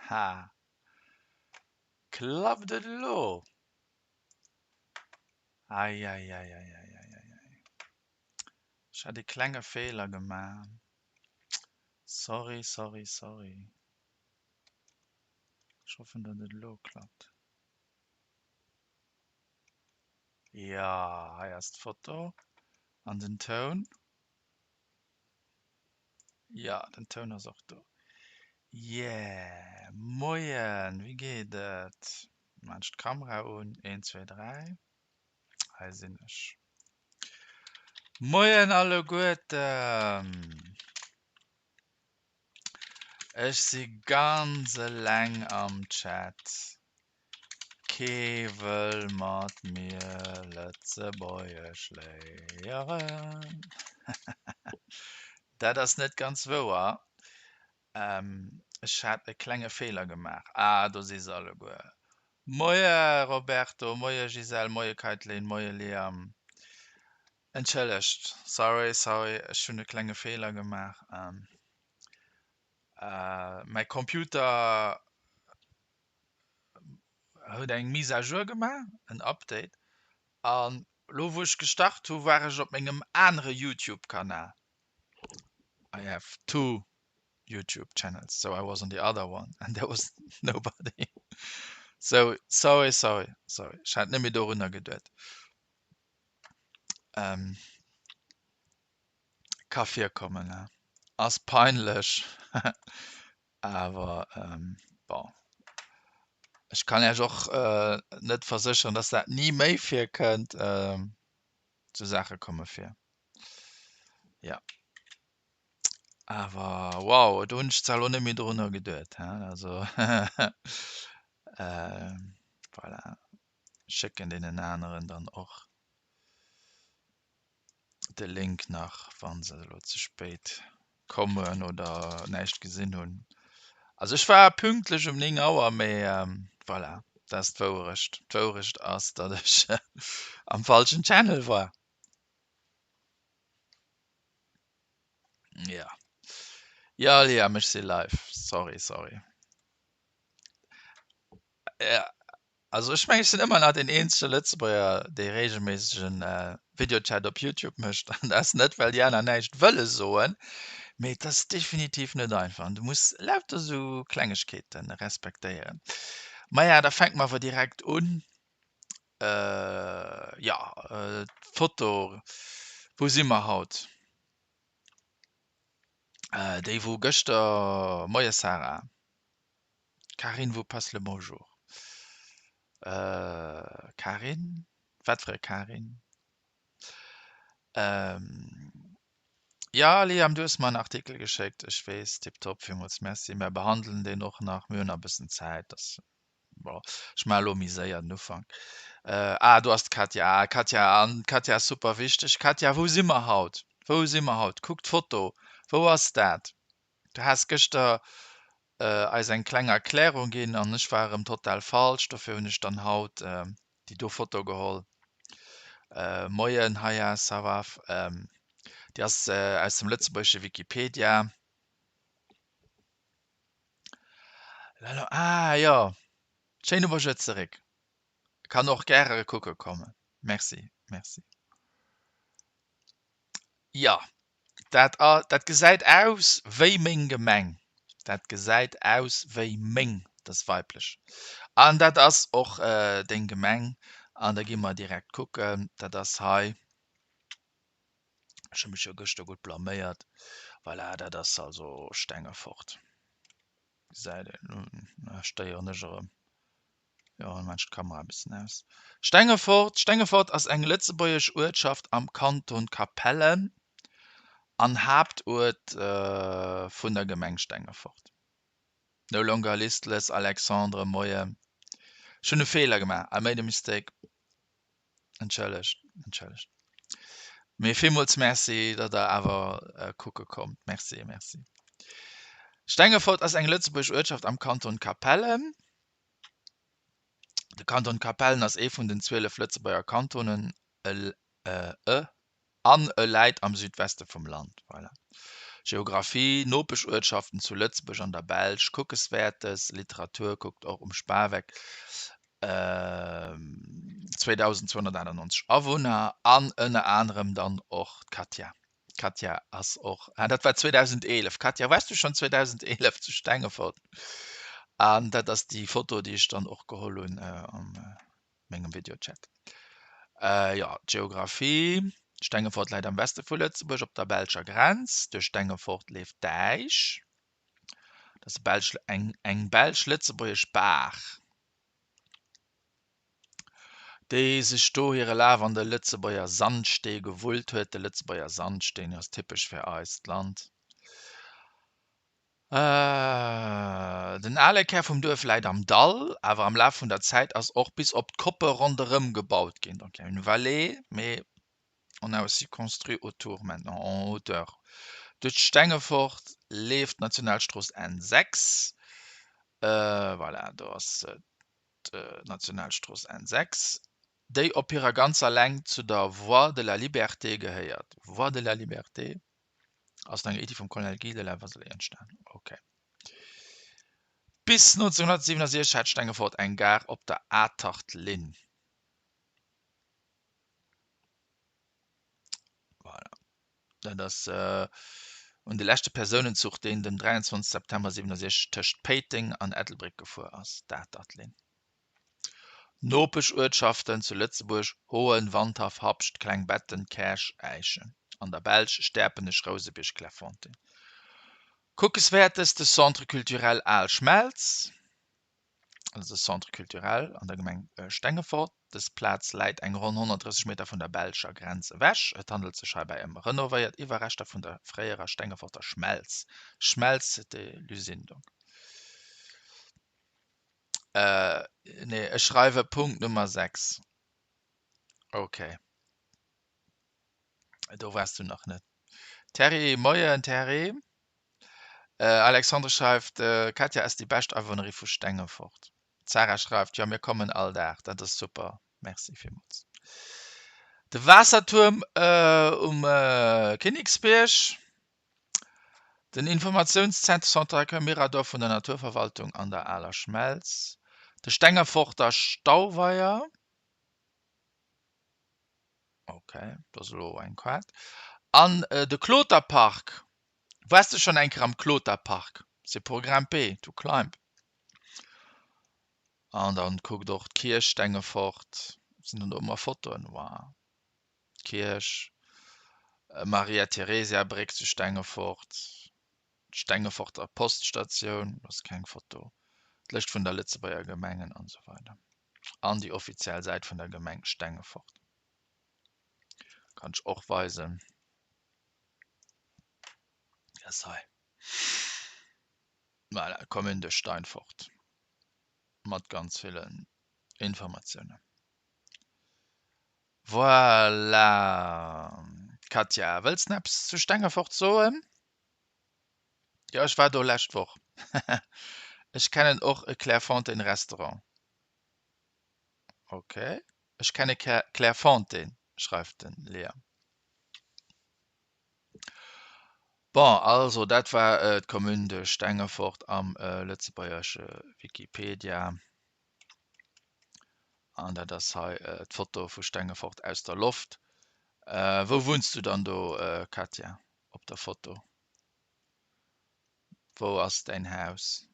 Ha! Klappt et elo? Eieieiei. Ech hat e klenge Feeler gemaach. Sorry, sorry, sorry. Ech hoffen, datt et elo klappt. Jo, hei ass d'Foto an den Toun. Jo, den Toun ass och do. Yeah! Moien, wéi geet et? Maan ech d'Kamera un. Een, zwee, dräi. Hei sinn ech. Moien alleguerten! Ech si ganz eleng am Chat. Kee wëll mat mir Lëtzebuergesch léieren. Dat ass net ganz wouer. Ech hat e klenge Feeler gemaach. Ah, do si se alleguer. Moie Roberto, moie Gisèle, moie Kaitlyn, moie Liam. Entschëllegt, sorry, sorry, ech hunn e klenge Feeler gemaach. Mäi Computer huet eng Mise à jour gemaach, en Update, an lo wou ech gestart hu war ech op mengem anere Youtube-Kanal. I have two YouTube channels, so I was on the other one and there was nobody. So sorry, sorry, sorry, ech hat net méi dorunner geduet. Ähm, ka virkommen, ne? Ass peinlech, awer ähm, bon. Ech kann Iech och äh, net versécheren, dass dat ni méi virkënnt. Ähm, sou Saache komme vir. Ja. Awer wow, do hunn ech zwar elo net méi drunner geduet, he, also voilà, schécken deenen aneren dann och de Link nach, wa se elo ze spéit kommen oder näischt gesinn hunn. Also ech war pünktlech um 9 Auer, mee voilà, dat ass d'Wouerecht. D'Wouerecht ass, datt ech am falschen Channel war. Ja. Ja, Liam, ech si live. Sorry, sorry. Ja, also ech mengen, ech sinn ëmmer nach deen eenzege Lëtzebuerger, dee reegelméisseg en Videochat op YouTube mécht. An dat ass net, well déi aner näischt wëlle soen, mee et ass definitiv net einfach an du muss lauter esou Klengegkeete respektéieren. Maja, da fänke mer awer direkt un. Jo, d'Foto, wou si mer haut? Déi wou gëschter, moie Sarah, Carine vous passe le bonjour. Carine? Wat fir e Carine? Jo Liam, du hues mer en Artikel geschéckt, ech weess, tiptop, villmools Merci. Mer behandelen deen och nach, mir hunn nach e bëssen Zäit, dass Bon, ech maache lo méi séier den Ufank. Ah, do ass d'Katja. Ah, Katja, an d'Katja ass super wichteg. Katja, wou si mer haut? Wou si mer haut? Kuck d'Foto. Wou ass dat? Du has gëschter eis eng kleng Erklärung ginn an ech war erëm total falsch. Dofir hunn ech dann haut déi do Foto geholl. Moien, Haya, ça va? Déi ass aus dem lëtzebuergesche Wikipedia. Ah jo, schéine Bonjour zeréck. Kann och gäre kucke kommen. Merci, merci. Jo, dat dat gesäit aus wéi meng Gemeng. Dat gesäit aus wéi meng, dat ass weiblech. An dat ass och deng Gemeng. An da gi mer direkt kucken. Dat ass hei. Ech hu mech jo gëschter gutt blaméiert. Voilà, dat ass also Stengefort. Gesäit een, stéieren ech erëm. Jo, dann maan ech d'Kamera e bëssen aus. Stengefort, Stengefort ass eng lëtzebuergesch Uertschaft am Kanton Capellen an Haaptuert vun der Gemeng Stengefort. No longer listless, Alexandre, Moien. Ech hunn e Feeler gemaach, I made a mistake. Entschëllegt, entschëllegt. Mee villmools Merci, datt der awer kucke kommt. Merci, merci. Stengefort ass eng lëtzebuergesch Uertschaft am Kanton Capellen. De Kanton Capellen ass ee vun den 12 Lëtzebuerger Kantonen e an e läit am Südweste vum Land. Voilà. Geographie, Nopesch-Uertschaften zu Lëtzebuerg an der Belsch, Kuckeswäertes, Literatur, kuckt och um Spaweck, 2.298 Awunner an ënner anerem dann och d'Katja. D'Katja ass och, ah dat war 2011, Katja, waars du schonn 2011 zu Stengefort? An dat ass déi Foto, déi ech dann och geholl hunn am mengem Videochat. Jo, d'Geographie, Stengefort läit am Weste vu Lëtzebuerg op der belscher Grenz. Duerch Stengefort leeft d'Äisch. Dat ass e belsch, eng, eng belsch-lëtzebuergesch Baach, déi sech do hire Laf an de Lëtzebuerger Sandstee gewullt huet. De Lëtzebuerger Sandsteen ass typesch fir eist Land. Den ale Kär vum Duerf läit am Dall, awer am Laf vun der Zäit ass och bis op d'Koppe ronderëm gebaut ginn, donc il y a une vallée, mais on a aussi construit autour maintenant, en hauteur. Duerch Stengefort leeft d'Nationalstrooss N6, voilà, do ass d'Nationalstrooss N6, déi op hirer ganzer Längt zu der Voie de la Liberté gehéiert. Voie de la Liberté? Ass no enger Iddi vum Colonel Guy de la Vazeille entstan. Ok. Bis 1967 hat Stengefort eng Gare op der Atert-Linn. Voilà. Dat ass un de leschte Persounenzuch, deen den 23 September 67 tëscht Péiteng an Ettelbréck gefuer ass, d'Atertlinn. Nopesch-Uertschaften zu Lëtzebuerg, Hoen, Wandhaff, Habscht, Klengbetten, Käerch, Äischen. An der Belsch, Sterpenech, Rousebierg, Clairefontaine. Kuckeswäertes, de Centre culturel Al Schmelz, also de Centre culturel an der Gemeng Stengefort. Dës Plaz läit eng ronn 130 Meter vun der belscher Grenz ewech. Et handelt sech heibäi ëm renovéiert Iwwerreschter vun der fréierer Stengeforter Schmelz, Schmelz, c'était l'usine donc. Äh, nee, ech schreiwe Punkt Nummer 6. Okay. Do waars du nach net. Terry, moien Terry. Äh, Alexandre schreift, äh, Katja ass déi bescht Awunnerin vu Stengefort. D'Sarah schreift, jo mir kommen all Dag, dat ass super, merci villmools. De Waassertuerm äh, um äh, Kinniksbierg. Den Informatiounszenter Centre Accueil Mirador vun der Naturverwaltung an der Aler Schmelz, de Stengeforter Stauweier, ok, do ass elo eng Kaart, an de Kloterpark. Waars de schonn eng Kéier am Kloterpark? C'est pour grimper, to climb. An dann kuckt och d'Kierch Stengefort, sinn dann do ëmmer Fotoen, wow. D'Kierch Maria Theresia Bréck zu Stengefort, d'Stengeforter Poststatioun, do ass keng Foto, d'Lëscht vun der Lëtzebuerger Gemengen an esou weider an déi offiziell Säit vun der Gemeng Stengefort kann ech och weisen. Dat ass hei. Voilà, Commune de Steinfort mat ganz villen Informatiounen. Voilà, Katja, wëlls de eppes zu Stengefort soen? Jo, ech war do lescht Woch. Ech kennen och e Clairefontaine Restaurant. Ok, ech kenne Clairefontaine, schreift den Liam. Bon, also dat war d'Commune de Stengefort am lëtzebuergesche Wikipedia. An dat ass hei d'Foto vu Stengefort aus der Loft. Wou wunns du dann do, Katja, op der Foto? Wou ass däin Haus?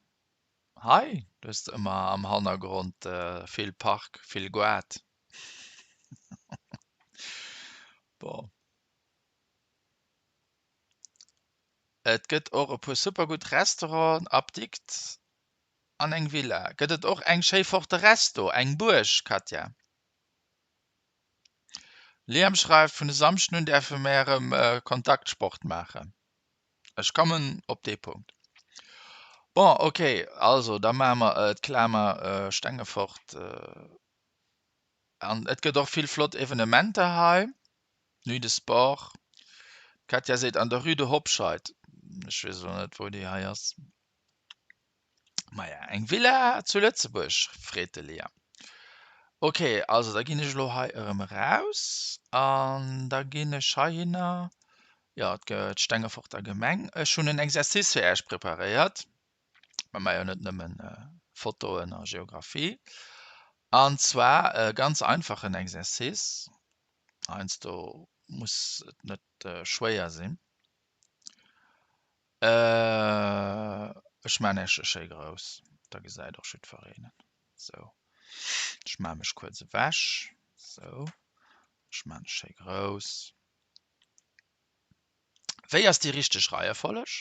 Hei, du hues ëmmer am Hannergrond vill Park, vill Goart. Bon. Et gëtt och e puer super gutt Restauranten, Apdikt an eng Villa. Gëtt et och eng schéi Forteresse do, eng Buerg, Katja? Liam schreift, Vun e Samschden un däerfe mär erëm Kontaktsport maachen. Ech kommen op dee Punkt. Bon, ok, also da maache mer d'Klamer Stengefort. An et gëtt och vill flott Evenementer hei. Nuit de Sport. D'Katja seet an der Rue de Hobscheid. Ech weess elo net, wou déi hei ass. Maja, eng Villa zu Lëtzebuerg, freet de Liam. Ok, also da ginn ech elo hei erëm eraus an da ginn ech heihinner. Jo, d'Stengeforter Gemeng. Ech hunn en Exercice fir Äech preparéiert. Mer maache jo net nëmmen Fotoen a Geographie. An zwar e ganz einfachen Exercice. Heiansdo muss et net schwéier sinn. Ech maachen Äech e schéi grouss, da gesäit och jiddwereen en. Sou, ech maache mech kuerz ewech. Sou, ech maachen e schéi grouss. Wéi ass déi richteg Reiefolleg?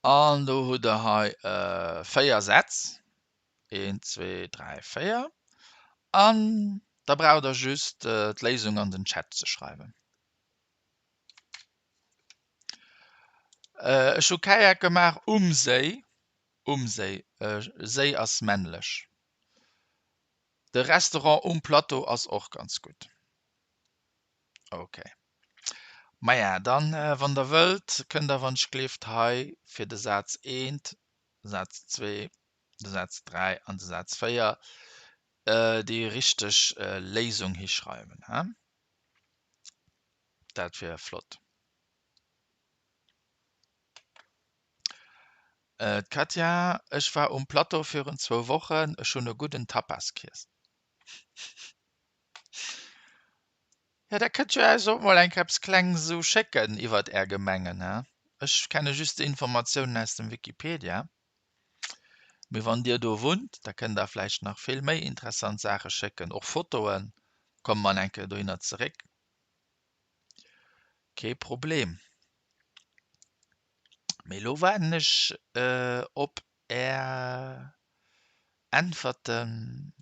An do hutt der hei 4 Sätz, 1, 2, 3, 4. An da braucht der just d'Léisung an den Chat ze schreiwen. Ech hu Kajak gemaach um Séi, um Séi, Séi ass männlech. De Restaurant um Plateau ass och ganz gutt. Ok. Maja, dann, wann Der wëllt, kënnt Der wann-ech-gleeft hei fir de Saz eent, de Saz zwee, de Saz dräi an de Saz véier déi richteg Léisung hischreiwen. Dat wier flott. D'Katja, Ech war um Plateau virun zwou Wochen, ech hunn e gudden Tapas giess. Jo, der kënnt jo äis och mol eng Kéier eppes Klenges esou schécken iwwert är Gemengen, he? Ech kenne just déi Informatiounen aus dem Wikipedia. Mee wann dir do wunnt, da kënnt der vläicht nach vill méi interessant Saache schécken, och Fotoen. Komme mer eng Kéier dohinner zeréck. Kee Problem. Mee elo waarden ech op är Äntwerten.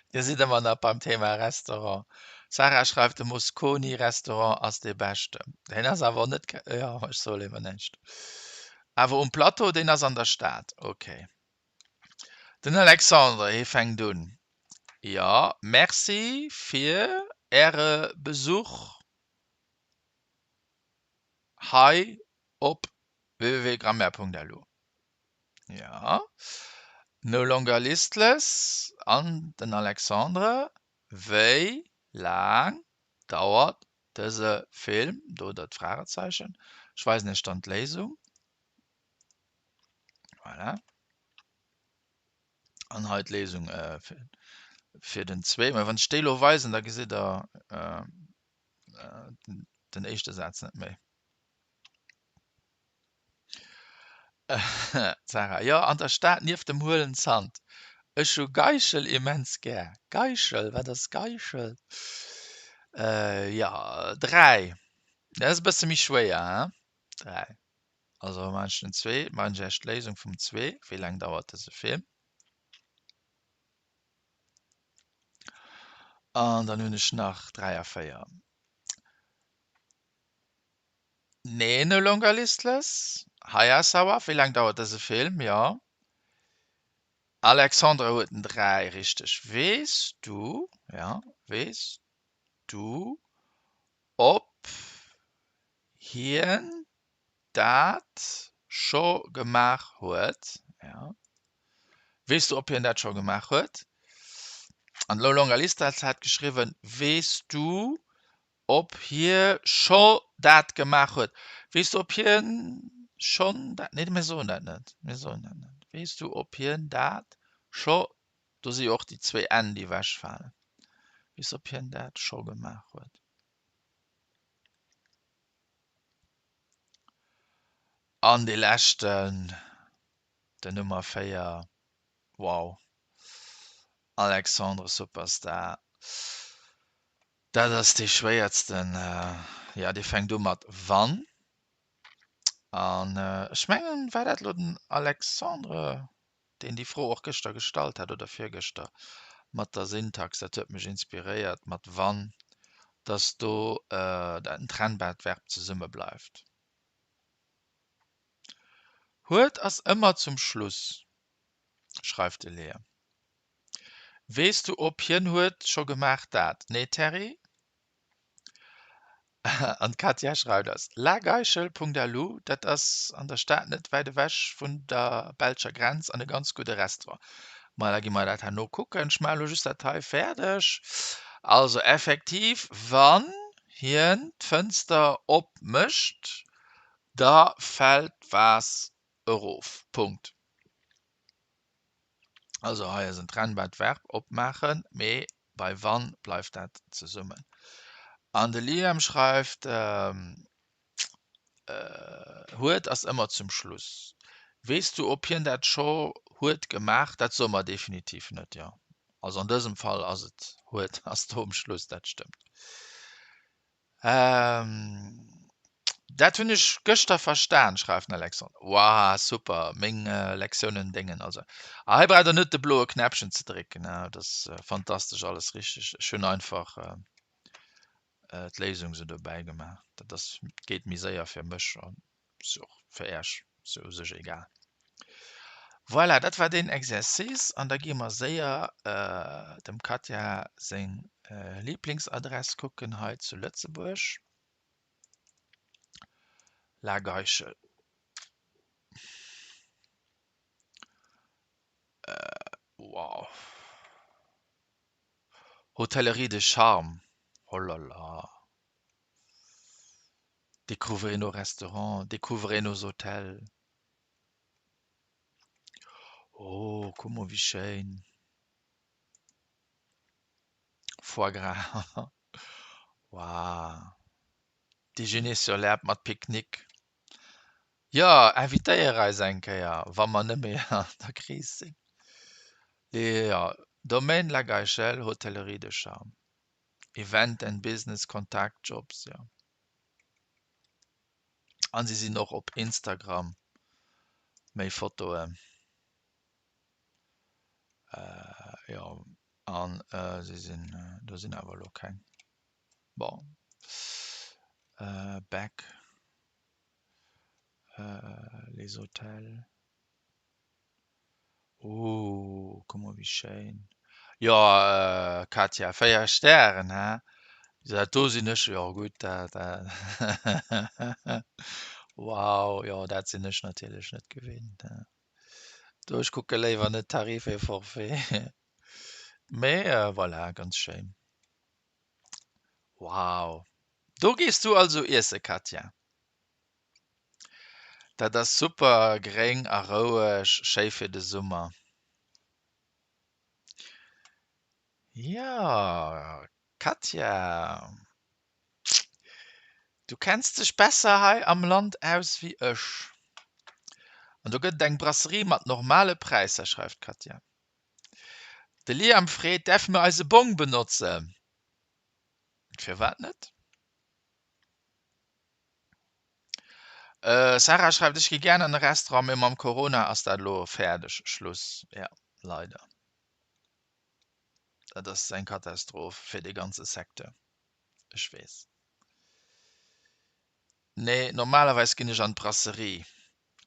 Dir sidd ëmmer nach beim Thema Restaurant. Sarah schreift, de Mosconi Restaurant ass dee beschten. Deen ass awer net, jo, ech soe léiwer näischt. Awer um Plateau, deen ass an der Stad. Ok. Den Alexandre, hie fänkt un. Jo, Merci fir Äre Besuch hei op www.grammaire.lu. Ja. No longer listless an den Alexandre, Wéi laang dauert dëse Film? Do hutt der d'Fragezeichen. Ech weisen iech dann d'Léisung. Voilà. An hei d'Léisung fir den zwee. Mä wann ech déi elo weisen, da gesitt der den éischte Saz net méi. Sarah, Jo, an der Stad nieft dem Huelen Zant. Ech hu Geischel immens gär. Geischel? Wat ass Geischel? Jo, 3. Dat ass e bësse méi schwéier, he? 3. Also maachen ech den zwee, maachen ech Iech d'Léisung vum zwee. Wéi laang dauert dëse Film? An dann hunn ech nach 3 a 4. Nee, No Longer Listless. Hayasawa, wéi laang dauert dëse Film? Jo. Alexandra huet den 3 richteg. Weess du, ja, weess du, ob hien dat scho gemaach huet? Ja. Weess du, ob hien dat scho gemaach huet? An No Longer Listless hat geschriwwen, Weess du, Ob hie scho dat gemaach huet? Weess du, ob hien schonn dat, nee, mir soen dat net, mir soen dat net. Weess du, ob hien dat scho, do si jo och déi zwéi n, déi ewechfalen. Weess du, ob hien dat scho gemaach huet? An dee leschten, den Nummer 4, wow, Alexandre Superstar. Dat ass dee schwéiertsten. Jo, dee fänkt u mat wann. An ech mengen, war dat elo den Alexandre, deen déi Fro och gëschter gestallt hat oder virgëschter mat der Syntax, dat huet mech inspiréiert mat wann, dass do dat en trennbaart Verb zesumme bleift. Huet ass ëmmer zum Schluss, schreift de Léa. Weess du op hien huet scho gemaach dat? Nee Terry? An d'Katja schreift eis, Lageichel.lu, dat ass an der Stad net wäit ewech vun der belscher Grenz an e ganz gudde Restaurant. Ma da gi mer dat herno kucken. Ech maache lo just dat hei fäerdeg. Also effektiv, wann hien d'Fënster opmécht, da fält d'Vas erof. Punkt. Also hei ass en trennbart Verb, opmaachen, mee bei wann bleift dat zesummen. An de Liam schreift, huet ass ëmmer zum Schluss. Weess du, ob hien dat scho huet gemaach? Dat soe mer definitiv net, jo. Also an dësem Fall ass et huet ass do um Schluss, dat stëmmt. Dat hunn ech gëschter verstan, schreift den Alexandre. Wow, super, meng Lektiounen déngen also. Ah, hei braucht der net de bloe Knäppchen ze drécken, dat ass fantastesch, alles richteg. Ech hunn einfach d'Léisung sou dobäi gemaach. Dat ass, geet méi séier fir mech an ass och fir Äech sou u sech egal. Voilà, dat war deen Exercice an da gi mer séier dem Katja seng Liblingsadress kucken hei zu Lëtzebuerg, La Geichel. Wow. Hotellerie de charme, oh là là. Découvrez nos restaurants, découvrez nos hôtels. Oh, kuck mol wéi schéin. Foie gras, wow. Déjeuner sur l'herbe mat Pique-nique. Jo, invitéier eis eng Kéier, wa mer net méi an der Kris sinn. Jo, Domaine La Geichel, Hotellerie de Charme, Event and Business Contact Jobs, jo. An si sinn och op Instagram, méi Fotoen, jo, an si sinn, do sinn awer elo keng. Bon, back, les hôtels, oh kuck mol wéi schéin. Jo Katja, 4 Stären he, dat do sinn ech, jo gutt dat, wow, jo dat sinn ech natierlech net gewinnt he. Do ech kucke léiwer net Tarif et Forfait, mee voilà, ganz schéin. Wow! Do gees du also iesse Katja? Dat ass super gréng a roueg, schéi fir de Summer. Jo Katja, du kenns dech besser hei am Land aus wéi ech. An do gëtt et eng Brasserie mat normale Präisser, schreift d'Katja. De Liam freet, Däerfe mir eise Bong benotzen? Firwat net? Sarah schreift, Ech gi gären an e Restaurant, mee mam Corona ass dat elo fäerdeg, Schluss. Ja, leider. Dat ass eng Katastroph fir de ganze Secteur. Ech weess. Nee, normalerweis ginn ech an d'Brasserie.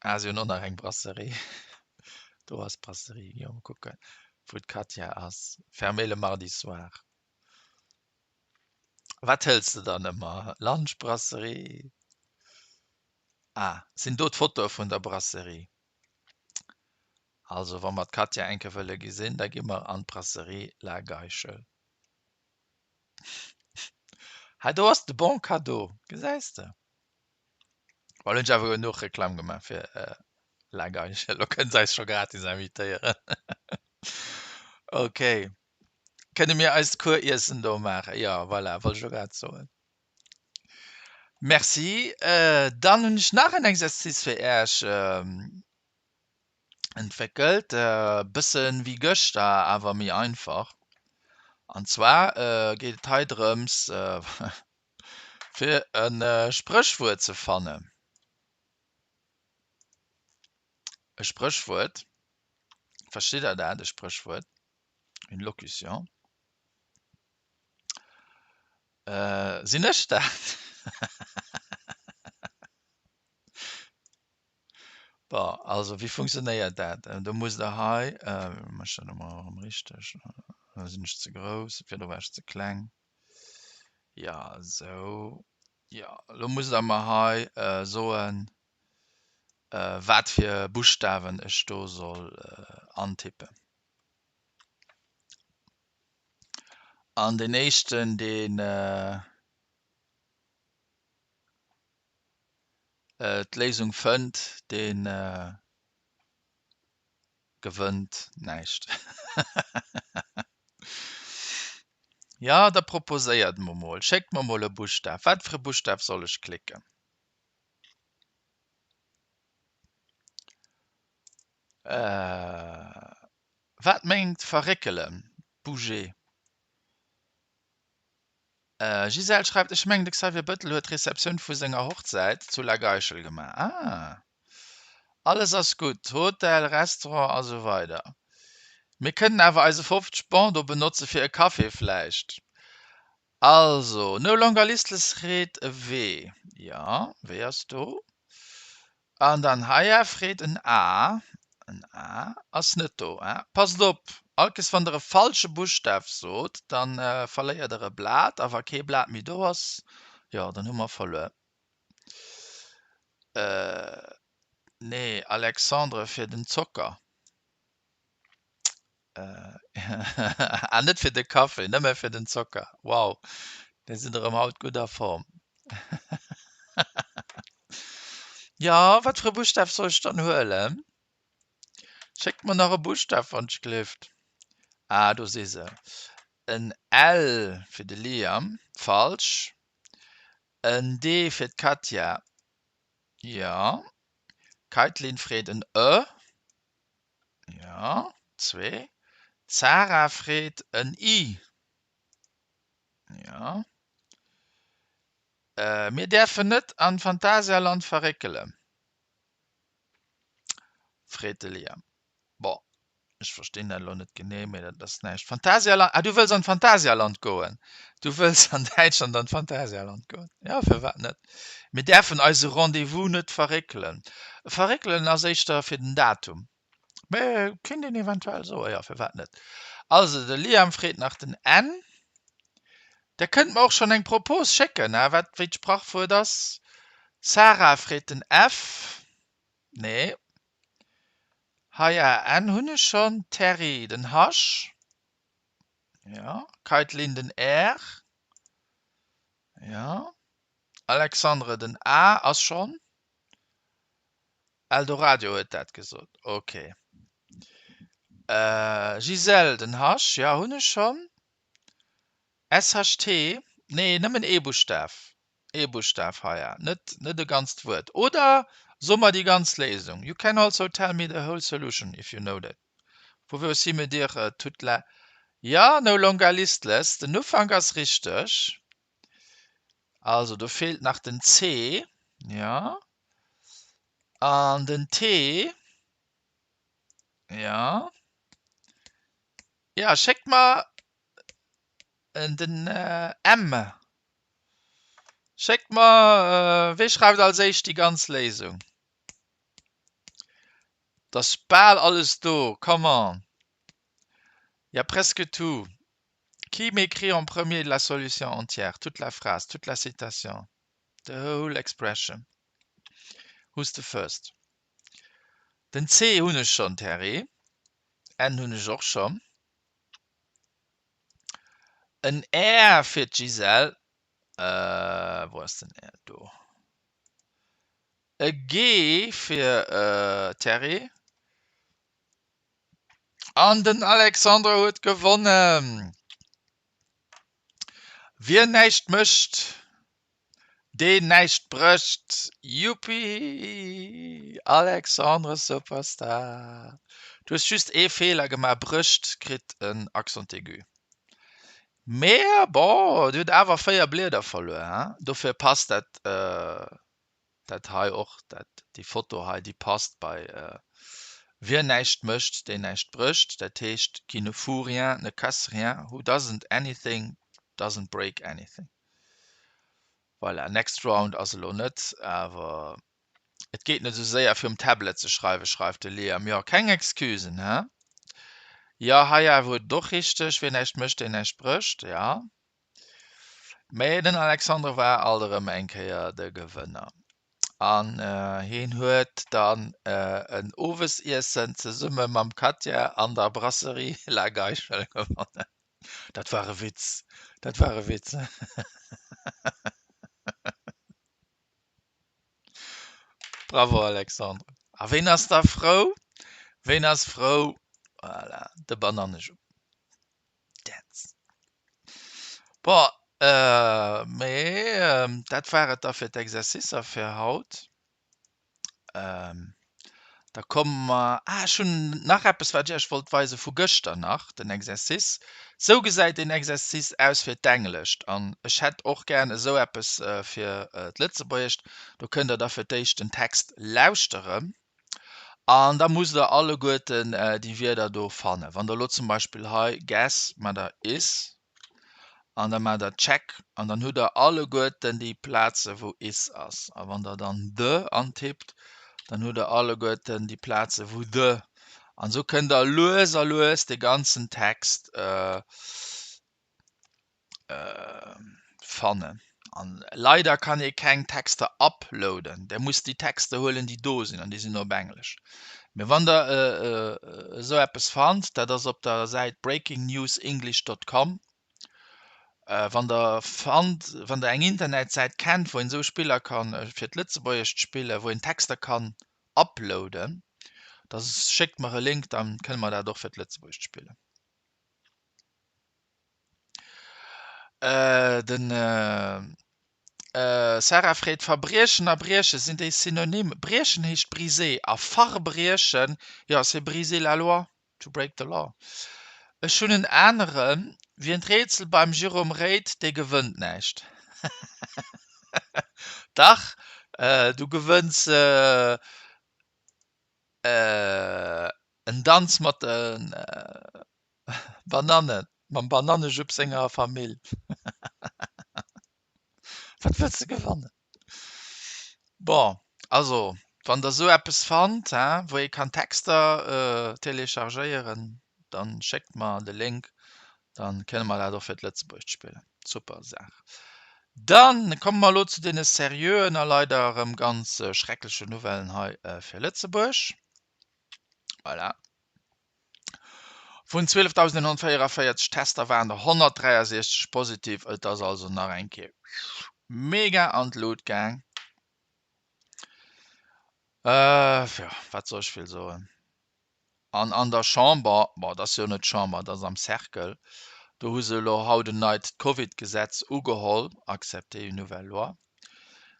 Ah, si hunn och nach eng Brasserie. Do ass d'Brasserie. Jo, mol kucken, wou d'Katja ass. Fermé le mardi soir. Wat hëls de dann ëmmer? Lunch, Brasserie? Ah, sinn do d'Fotoe vun der Brasserie? Also, wa mer d'Katja eng Kéier wëlle gesinn, da gi mer an d'Brasserie La Geichel. Hei, do ass de Bon cadeau, gesäis de? Well hunn ech awer genuch Reklamm gemaach fir La Geichel. Lo kënne se eis scho gratis invitéieren. Ok. Kënne mir eist Cours-Iessen do maachen? Jo, voilà, wollt ech elo grad soen. Merci. Dann hunn ech nach en Exercice fir Äech entwéckelt. E bësse wéi gëschter, awer méi einfach. An zwar geet et hei drëms, fir e Spréchwuert ze fannen. E Spréchwuert, verstitt Der dat, e Spréchwuert, une locution? Sinn ech dat? Bon, also wéi funktionéiert dat? Do musst Der hei, mech dat emol erëm richteg, sinn ech ze grouss, fir do war ech ze kleng. Jo, esou. Jo, elo musst Der mer hei soen, wat fir Buschtawen ech do soll antippen. An deen éischten, deen. d'Léisung fënnt, dee gewënnt näischt. Jo, da proposéiert mer mol, schéckt mer mol e Buschtaf. Wat fir e Buschtaf soll ech klicken? Wat mengt verréckelen, bouger? Gisèle schreift, Ech mengen de Xavier Bëttel huet d'Receptioun vu senger Hochzäit zu La Geichel gemaach. Ah. Alles ass gutt, Hotel, Restaurant a sou weider. Mir kënnen awer eise 50 Bon do benotze fir e Café vläicht. Also, No Longer Listless freet e W. Jo, W ass do. An dann Haya freet en A. En A ass net do. Passt op, all Kees wann der e falsche Buschtaf sot, da verléiert der e Blat. A wa kee Blat méi do ass, jo, dann hu mer verluer. Nee, Alexandre fir den Zocker. Ah, net fir de Café, nëmme fir den Zocker. Wow, dir sidd erëm haut gutt a Form. Jo, wat fir e Buschtaf soll ech dann huelen? Schéckt mer nach e Buschtaf, wann ech gleeft. Ah, do si se. En L fir de Liam, falsch. En D fir d'Katja, jo. D'Kaitlyn freet en Ë. Jo, zwee. D'Sarah freet en I. Jo. Mir däerfen net an Phantasialand verréckelen? freet de Liam. Bon, ech verstinn dat elo net genee, mee dat ass näischt. Phantasialand, ah du wëlls an d'Phantasialand goen? Du wëlls an Däitschland an d'Phantasialand goen? Jo, firwat net? Mir däerfen eise Rendez-vous net verréckelen. Verréckelen ass éischter fir den Datum. Mä kéint een eventuell soen, jo, firwat net. Also de Liam freet nach den N. Der kënnt mer och schonn eng Propos schécken, hein, wat wéi d'Sprachwuert ass. Sarah freet den F. Nee. Hei A N hunn ech schonn. Terry den H. Jo. Kaitlyn den R. Jo. Alexandre den A ass schonn. Eldoradio huet dat gesot. Ok. Gisèle den H, jo hunn ech schonn. SHT, nee nëmmen ee Buschtaf. Ee Buschtaf hei, net net e ganzt Wuert. Oder so mer déi ganz Léisung. You can also tell me the whole solution if you know that. Vous pouvez aussi me dire toute la. Jo, no longer listless, den Ufank ass richteg. Also do feelt nach den C, jo, an den T, jo. Jo, schéckt mer den M. Schéckt mer, wee schreift als éischt déi ganz Léisung? Et ass bal alles do, come on. Il y a presque tout. Qui m'écrit en premier la solution entière, toute la phrase, toute la citation, the whole expression? Who's the first? Den C hunn ech schonn, Terry. N hunn ech och schonn. En R fir d'Gisèle. Wou ass den R? Do. E G fir Terry. An den Alexandre huet gewonnen! Wien näischt mécht, deen näischt brécht! Yuppi! Alexandre Superstar! Du hues just ee Feeler gemaach, brécht kritt en Accent aigu. Mee bon, dir hutt awer 4 Blieder verluer, hein? Dofir passt dat Dat hei och, dat, déi Foto hei, déi passt bei Wien näischt mécht, deen näischt brécht. Dat heescht, qui ne fout rien, ne casse rien, who doesn't anything, doesn't break anything. Voilà, next round ass elo net, awer et geet net esou séier fir um Tablet ze schreiwen, schreift de Liam. Jo, keng Excusen, he? Jo, hei awer huet et och richteg, wien näischt mécht, deen näischt brécht, jo. Mee den Alexandre war alt erëm eng Kéier de Gewënner an hien huet dann en Owesiessen zesumme mam Katja an der Brasserie La Geichel gewonnen. Dat war e Witz, dat war e Witz. Bravo Alexandre. A ween ass da frou? Ween ass frou? Voilà, de Banannejupp. Dänz. Bon, mee dat war et da fir d'Exercicer fir haut. Da komme mer, ah ech hunn nach eppes wat ech Iech wollt weise vu gëschter nach, den Exercice. Sou gesäit deen Exercice aus fir d'Englescht an ech hätt och gären esou eppes fir d'Lëtzebuergescht. Do kënnt der da fir d'éischt den Text lauschteren an da musst der alleguerten déi Wierder do fannen. Wann der elo zum Beispill hei guess maacht der is an da maacht der check an dann hutt der alleguerten déi Plaze wou is ass. A wann der dann the antippt, dann hutt der alleguerten déi Plaze wou the. An esou kënnt der lues a lues de ganzen Text fannen. An leider kann ee keng Texter uploaden. Der musst déi Texter huelen déi do sinn an déi sinn op Englesch. Mee wann der esou eppes fannt, dat ass op der Säit breakingnewsenglish.com, wann der fannt, wann der eng Internetsäit kennt, wou een esou Spiller kann fir d'Lëtzebuergescht spillen, wou een Texter kann uploaden, da schéckt mer e Link, da kënne mer dat och fir d'Lëtzebuergescht spillen. Den Sarah freet, Verbriechen a briechen, sinn déi Synonym? Briechen heescht briser a verbriechen, jo, c'est briser la loi, to break the law. Ech hunn en aneren, Wien d'Rätsel beim Jérôme réit, dee gewënnt näischt. Dach, du gewënns en Danz mat de Banannen, mam Banannejupp senger Famill. Wat wëlls de gewannen? Bon, also wann der sou eppes fannt, he, wou ee kann Texter téléchargéieren, dann schéckt mer de Link, dann kënne mer dat och fir d'Lëtzebuergescht spillen. Super Saach. Dann komme mer elo zu deene seriöen a leider erëm ganz schrecklechen Nouvellen hei fir Lëtzebuerg. Voilà. Vun 12.144 Tester waren der 163 positiv. Et ass also nach eng Kéier mega an d'Lut gaang. Äh, jo, wat soll ech vill soen? An an der Chamber, bon, dat ass jo net d'Chamber, dat ass am Cercle, do hu se elo haut en neit Covid-Gesetz ugeholl, accepter une nouvelle loi.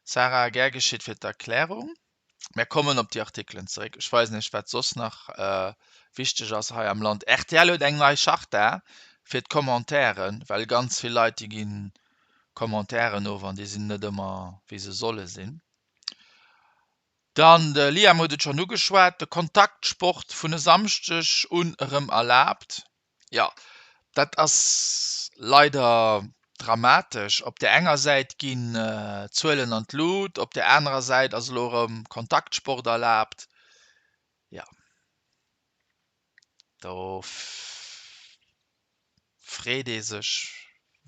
Sarah, gär geschitt fir d'Erklärung. Mär kommen op déi Artikelen zeréck. Ech weisen iech, wat soss nach wichteg ass hei am Land. Rtl huet eng nei Charta fir d'Commentairen, well ganz vill Leit, déi gi Commentairen of an déi sinn net ëmmer, wéi se solle sinn. Dann, de Liam huet et schonn ugeschwat, de Kontaktsport vun e Samschdeg un erëm erlaabt. Jo, dat ass leider dramatesch. Op där enger Säit ginn d'Zuelen an d'Lut, op där anerer Säit ass elo erëm Kontaktsport erlaabt. Jo, do freet ee sech,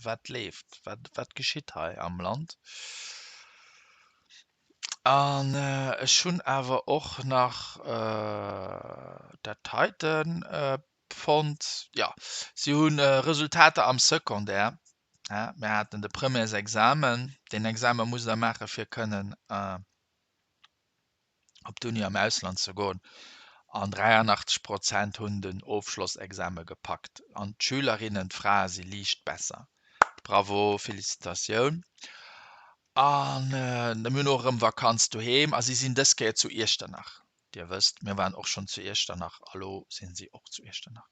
wat leeft, wat geschitt hei am Land. An ech hunn awer och nach dat heiten fonnt. Jo, si hu Resultater am Secondaire. Mir haten de Premièresexamen. Deen Examen musst Der maache fir kënnen op d'Uni am Ausland ze goen. An 83 Prozent hunn den Ofschlossexame gepackt. An d'Schülerinnen, d'Frae si liicht besser. Bravo, Felicitatioun. An mir hunn och erëm Vakanz doheem a si sinn dës Kéier zu Iechternach. Dir wësst, mir waren och schonn zu Iechternach a lo sinn si och zu Iechternach.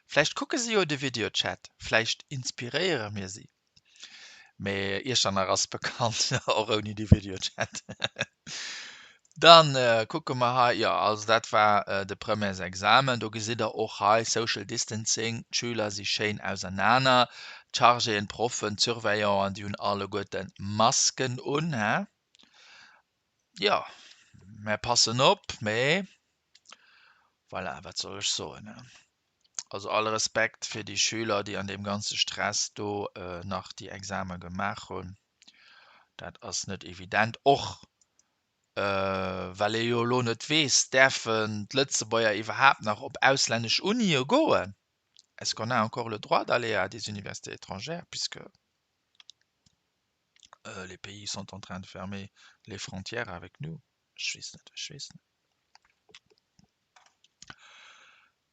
Vläicht kucke si jo de Videochat, vläicht inspiréiere mir si. Mee Iechternach ass bekannt, och ouni de Videochat. Dann kucke mer hei, jo, also dat war de Premièresexamen. Do gesitt der och hei Social Distancing, d'Schüler si schéin ausernaner, d'Chargéen, d'Proffen, d'Surveillanten, déi hunn alleguerte Masken un, hä? Jo, mär passen op, mee voilà, wat soll ech soen, ne? Also all Respekt fir déi Schüler, déi an deem ganze Stress do nach déi Exame gemaach hunn. Dat ass net evident, och well ee jo elo net weess, däerfen d'Lëtzebuerger iwwerhaapt nach op auslännesch Unie goen? Est-ce qu'on a encore le droit d'aller à des universités étrangères puisque les pays sont en train de fermer les frontières avec nous? Ech weess net, ech weess net.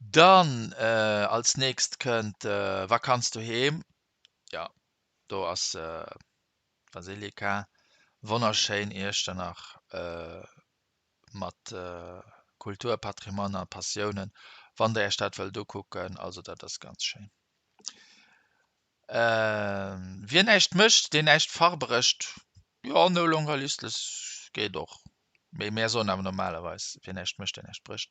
Dann als nächst kënnt Vakanz doheem. Jo, do ass d'Basilika. Wonnerschéin Iechternach mat Kultur, Patrimoine a Passiounen. Wann der iech dat wëllt ukucken, also dat ass ganz schéin. Wien näischt mécht, deen näischt verbrécht. Jo, no longer listless geet och. Mee mär soen awer normalerweis, wien näischt mécht, deen näischt brécht.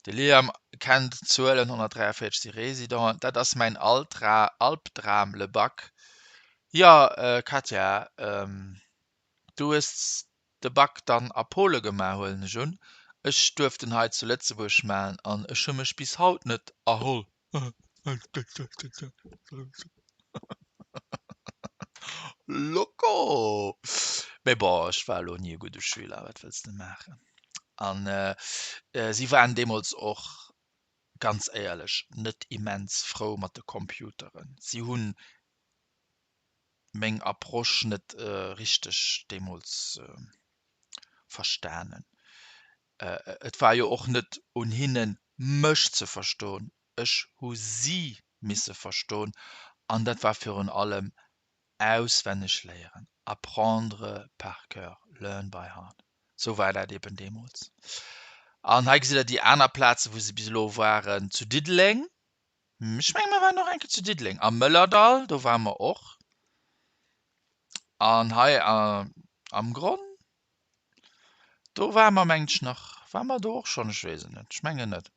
De Liam kennt d'Zuelen, 143 si Residenten. Dat ass mäin Altra, Albdram, le Bac. Jo, Katja, du hues de Bac dann a Pole gemaach, huelen ech un. Ech duerft en hei zu Lëtzebuerg maachen an ech hu mech bis haut net erholl. Loco! Mee bon, ech war elo ni e gudde Schüler, wat wëlls de maachen? An si waren deemools och, ganz éierlech, net immens frou mat de Computeren. Si hunn meng Approche net richteg deemools verstanen. Et war jo och net un hinnen, mech ze verstoen, ech hu si misse verstoen an dat war virun allem auswenneg léieren, apprendre par cœur, learn by heart. Sou war dat eben deemools. An hei gesitt der déi aner Plazen, wou se bis elo waren, zu Diddeleng, Ech menge mer waren och eng Kéier zu Diddeleng, am Mëllerdall, do ware mer och. An hei am Gronn, do ware mer mengen ech nach, ware mer do och schonn? Ech weess et net, ech mengen net.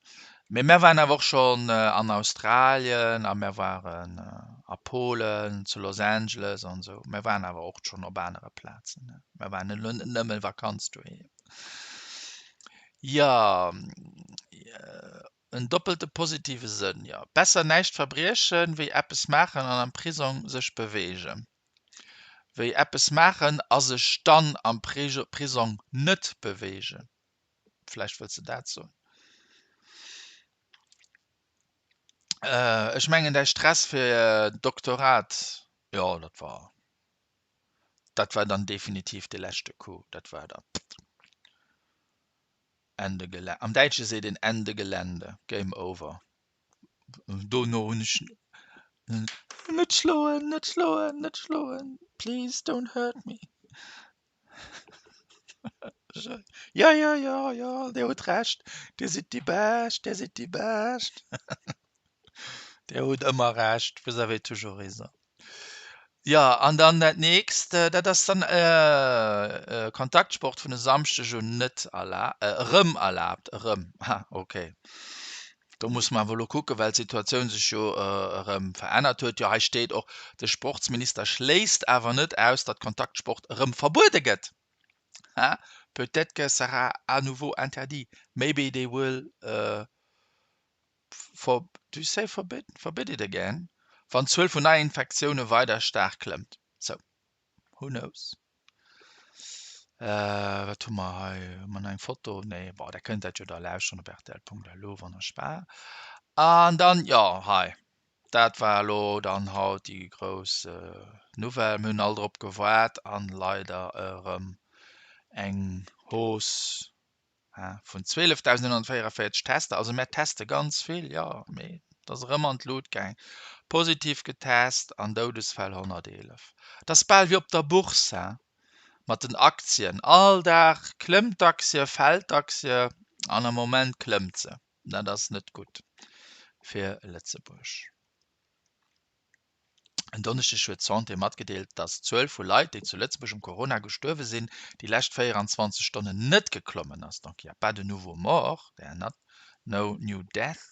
Mee mär waren awer och schonn an Australien a mär waren a Polen, zu Los Angeles an esou. Mär waren awer och schonn op anere Plazen. Mär waren elo net nëmme Vakanz doheem. Jo. En doppelte positive Sënn, jo. Besser näischt verbriechen, wéi eppes maachen an am Prisong sech beweegen. Wéi eppes maachen a sech dann am Prisong net beweegen. Vläicht wëlls de dat soen. Ech mengen däi Stress fir d'Doktorat, jo, dat war, dat war dann definitiv de leschte Coup. Dat war da. Ende Gelä am Däitsche seet een Ende Gelände, Game over. Dono hunn ech net schloen, net schloen, net schloen, please don't hurt me. Jo, jo, jo, jo, Dir hutt Recht, Dir sidd déi Bescht, Dir sidd déi Bescht. Dir hutt ëmmer Recht, vous avez toujours raison. Jo, an dann dat nächst, dat ass dann Kontaktsport vun e Samschdeg un net erla erëm erlaabt, erëm, ha ok. Do musse mer awer elo kucken, well d'Situatioun sech jo erëm verännert huet. Jo, hei steet och, de Sportsminister schléisst awer net aus, datt Kontaktsport erëm verbuede gëtt. Ha, peut-être que sera à nouveau interdit, maybe they will for, do you say forbid? Forbid it again, wann d'Zuel vun Neiinfektioune weider staark klëmmt. So, who knows? Äh, wat hu mer hei? Hu mer nach eng Foto? Nee, bon, der kënnt dat jo da lauschteren op rtl.lu, wonnerbar. An dann, jo, hei, dat war elo dann haut déi grouss Nouvelle. Mir hunn all drop gewaart an leider erëm eng Hausse Vun 12.144 Tester, also mär teste ganz vill, jo, mee et ass erëm an d'Lut gaang, positiv getest an Doudesfäll 111. Et ass bal wéi op der Bourse, he, mat den Aktien, all Dag klëmmt d'Aktie, fält d'Aktie an am Moment klëmmt se. Dat ass net gutt fir Lëtzebuerg. En Donneschdeg huet d'Santé matgedeelt, datt d'Zuel vu Leit, déi zu Lëtzebuerg um Corona gestuerwe sinn, déi lescht 24 Stonnen net geklommen ass. Donc il y a pas de nouveaux morts, there are not no new death,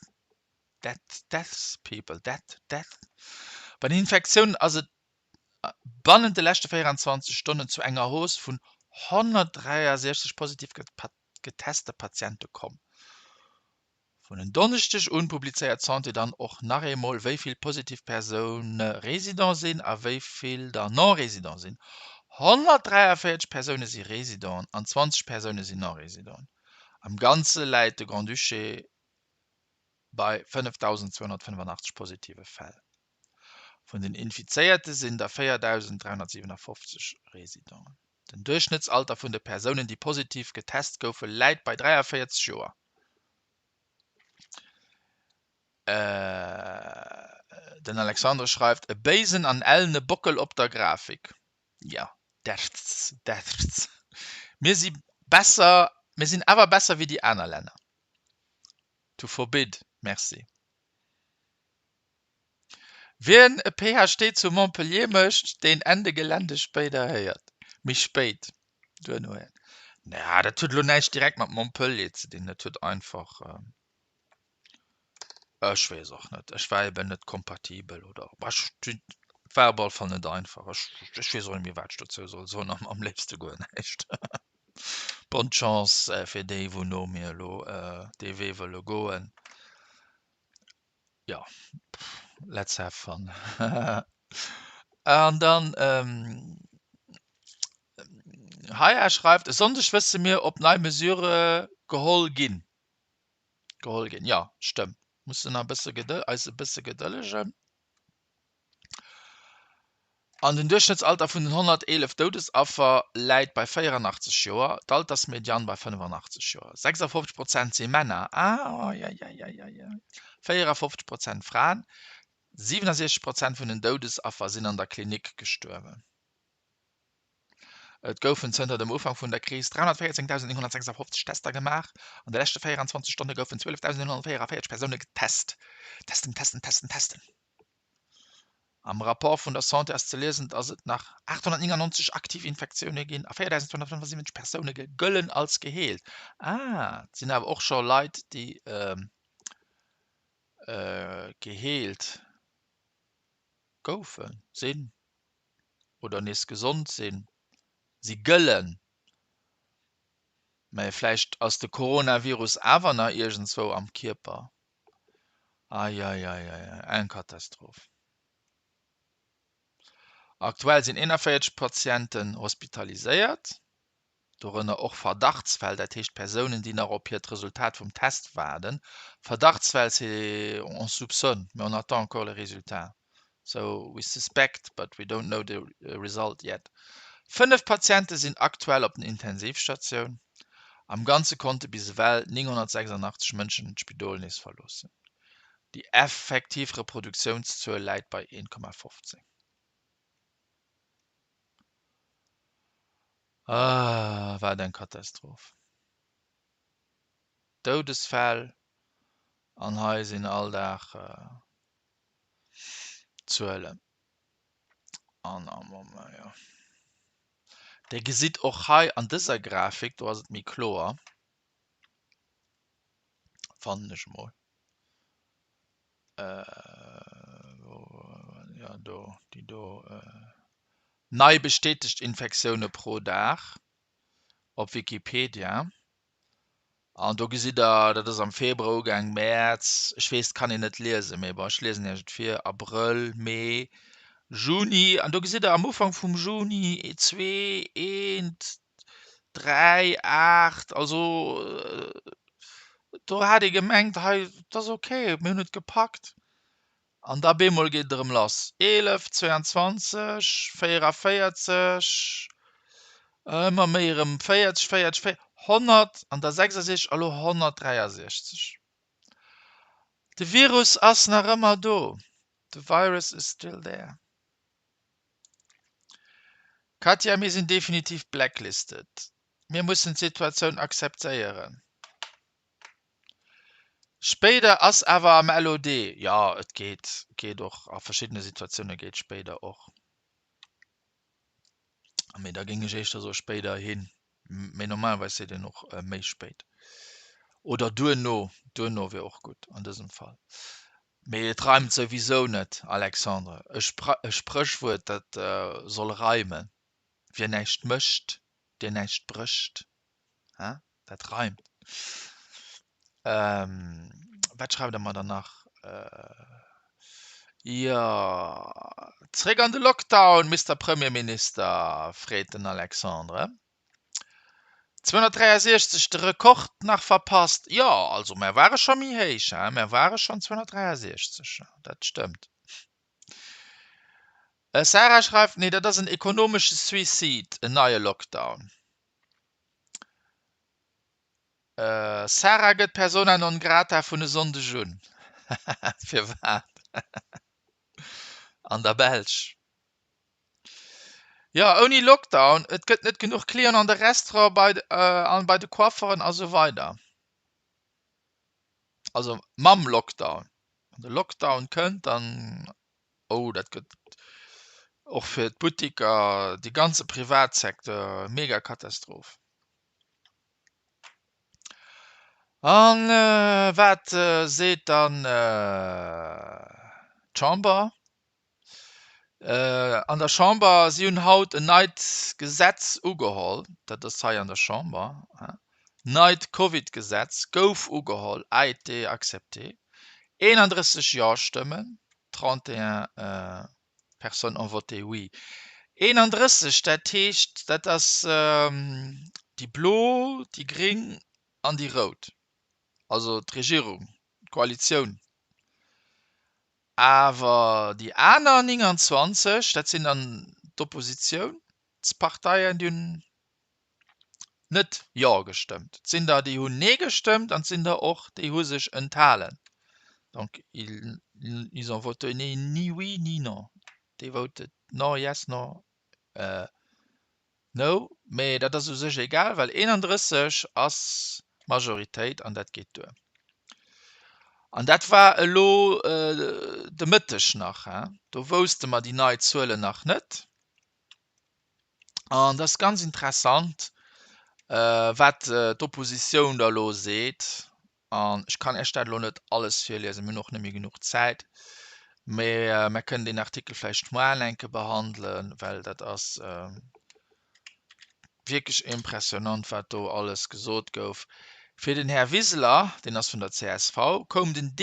death, deaths, people, death, death. Bei den Infektiounen ass et bannent de leschte 24 Stonnen zu enger Hausse vun 163 positiv geteste Patiente komm. Vun en Donneschdeg un publizéiert d'Santé dann och nach eemol, wéi vill positiv Persoune Resident sinn a wéi vill der Non-Resident sinn. 143 Persoune si Residenten an 20 Persoune sinn Non-Residenten. Am Ganze läit de Grand-Duché bei 5.285 positive Fäll. Vun den Infizéierte sinn der 4.357 Residenten. Den Duerchschnëttsalter vun de Persounen, déi positiv getest goufen, läit bei 43 Joer. Den Alexandre schreift, E béisen an ellene Bockel op der Grafik. Jo, derts, derts. Mir si besser, mir sinn awer besser wéi déi aner Länner. To forbid, merci. Wien e PhD zu Montpellier mécht, deen Ende Gelände spéider héiert. Méi spéit duerno héiert. Naja, dat huet elo näischt direkt mat Montpellier ze dinn. Dat huet einfach, ech weess och net, ech war eben net kompatibel oder ech, et war op alle Fall net einfach. Ech, ech weess och net méi, wat ech dozou soll soen, am am léifste guer näischt. Bonne Chance fir déi, wou no mir elo dee Wee wëlle goen. Jo, let's have fun. An dann Haya schreift, E Sonndeg wësse mir, ob nei Mesure geholl ginn. Geholl ginn, jo, stëmmt. Mussen nach e bësse gedël-, eis e bësse gedëllegen. An den Duerchschnëttsalter vun den 111 Doudesaffer läit bei 84 Joer, d'Altersmedian bei 85 Joer. 56 Prozent si Männer, ah-ai-ai-ai-ai-ai, 54 Prozent Fraen. 67 Prozent vun den Doudesaffer sinn an der Klinik gestuerwen. Et goufen zënter dem Ufank vun der Kris 314.956 Tester gemaach. An de leschte 24 Stonne goufen 12.144 Persoune getest. Testen, testen, testen, testen. Am Rapport vun der Santé ass ze liesen, datt et nach 899 aktiv Infektioune ginn a 4.275 Persoune gëllen als geheelt. Ah, et sinn awer och scho Leit, déi geheelt goufen, sinn oder nees gesond sinn. Si gëllen, mä vläicht ass de Coronavirus awer nach iergendzwou am Kierper. Eieieiei, eng Katastroph. Aktuell sinn 41 Patienten hospitaliséiert, dorënner och Verdachtsfäll, dat heescht Persounen, déi nach op hiert Resultat vum Test waarden. Verdachtsfäll, c'est on soupçonne, mais on attend encore le résultat. So we suspect, but we don't know the result yet. 5 Patiente sinn aktuell op den Intensivstatioun. Am Ganze konnte bis ewell 986 Mënschen d'Spidol nees verloossen. Déi effektiv Reproduktiounszuel läit bei 1,15. Ah, wat eng Katastroph. Doudesfäll an hei sinn all Dag Zuelen. An am Moment, jo. Dir gesitt och hei an dëser Grafik, do ass et méi kloer, fannen ech emol, jo do, déi do, nei bestätegt Infektioune pro Dag op Wikipedia. An do gesitt Der, dat ass am Februar ugaang, Mäerz, ech weess, et kann een net liesen, mee bon, ech liesen Iech et vir, Abrëll, Mee, Juni. An do gesitt Der am Ufank vum Juni zwee, eent, dräi, aacht, also do hat ee gemengt, hei, et ass okay, mir hunn et gepackt. An da bemol geet et erëm lass, 11, 22, 44, ëmmer méi erëm 40, 40, 40, 100 an da 66 a lo 163. De Virus ass nach ëmmer do, the virus is still there. Katja, mir sinn definitiv blacklisted. Mir mussen d'Situatioun akzeptéieren. Spéider ass awer am LOD. Jo, et geet, geet och a verschiddene Situatioune geet spéider och. Mee da géing ech éischter soe spéider hin. Mee normalerweis seet een och méi spéit. Oder duerno, duerno wier och gutt an dësem Fall. Mee et reimt souwisou net, Alexandre. E Spréchwuert, dat soll reimen. Wien näischt mécht, deen näischt brécht. Hein? Dat reimt. Ähm, wat schreift der mer dann nach? Äh, jo, zréck an de Lockdown, Mister Premierminister, freet den Alexandre. 263, de Rekord nach verpasst. Jo, also mär ware scho méi héich, hein, mär ware schonn 263, dat stëmmt. Sarah schreift, Nee, dat ass en ekonomesche Suicide, en neie Lockdown. Sarah gëtt Persona non grata vun e Sonndeg un. Firwat? An der Belsch. Jo, ouni Lockdown, et gëtt net genuch Clienten an de Restaurant, bei an bei de Coifferen a sou weider. Also mam Lockdown. Wann de Lockdown kënnt, dann, oh dat gëtt och fir d'Buttiker, de ganze Privatsecteur, mega Katastroph. An wat seet dann d'Chamber? An der Chamber, si hunn haut en neit Gesetz ugeholl, dat ass hei an der Chamber, neit Covid-Gesetz gouf ugeholl, a été accepté, 31 Jo-Stëmmen, 31 personnes ont voté oui. 31, dat heescht, dat ass déi Blo, déi Gréng an déi Rout, also d'Regierung, d'Koalitioun. Awer déi aner 29, dat sinn dann d'Oppositiounsparteien, déi hunn net Jo gestëmmt. Et sinn der, déi hunn Nee gestëmmt an et sinn der och, déi hu sech enthalen. Donc ils ont voté ni oui ni non. They voted nor yes nor no. Mee dat ass u sech egal, well 31 ass d'Majoritéit an dat geet duer. An dat war elo de Mëtteg nach, do wousste mer déi nei Zuelen nach net. An dat ass ganz interessant, wat d'Oppositioun da elo seet. An ech kann Iech dat elo net alles virliesen, mir hunn och net méi genuch Zäit. Mä mir kënnen deen Artikel vläicht muar enke behandelen, well dat ass wierklech impressionant, wat do alles gesot gouf. Fir den Här Wiseler, deen ass vun der csv, koum den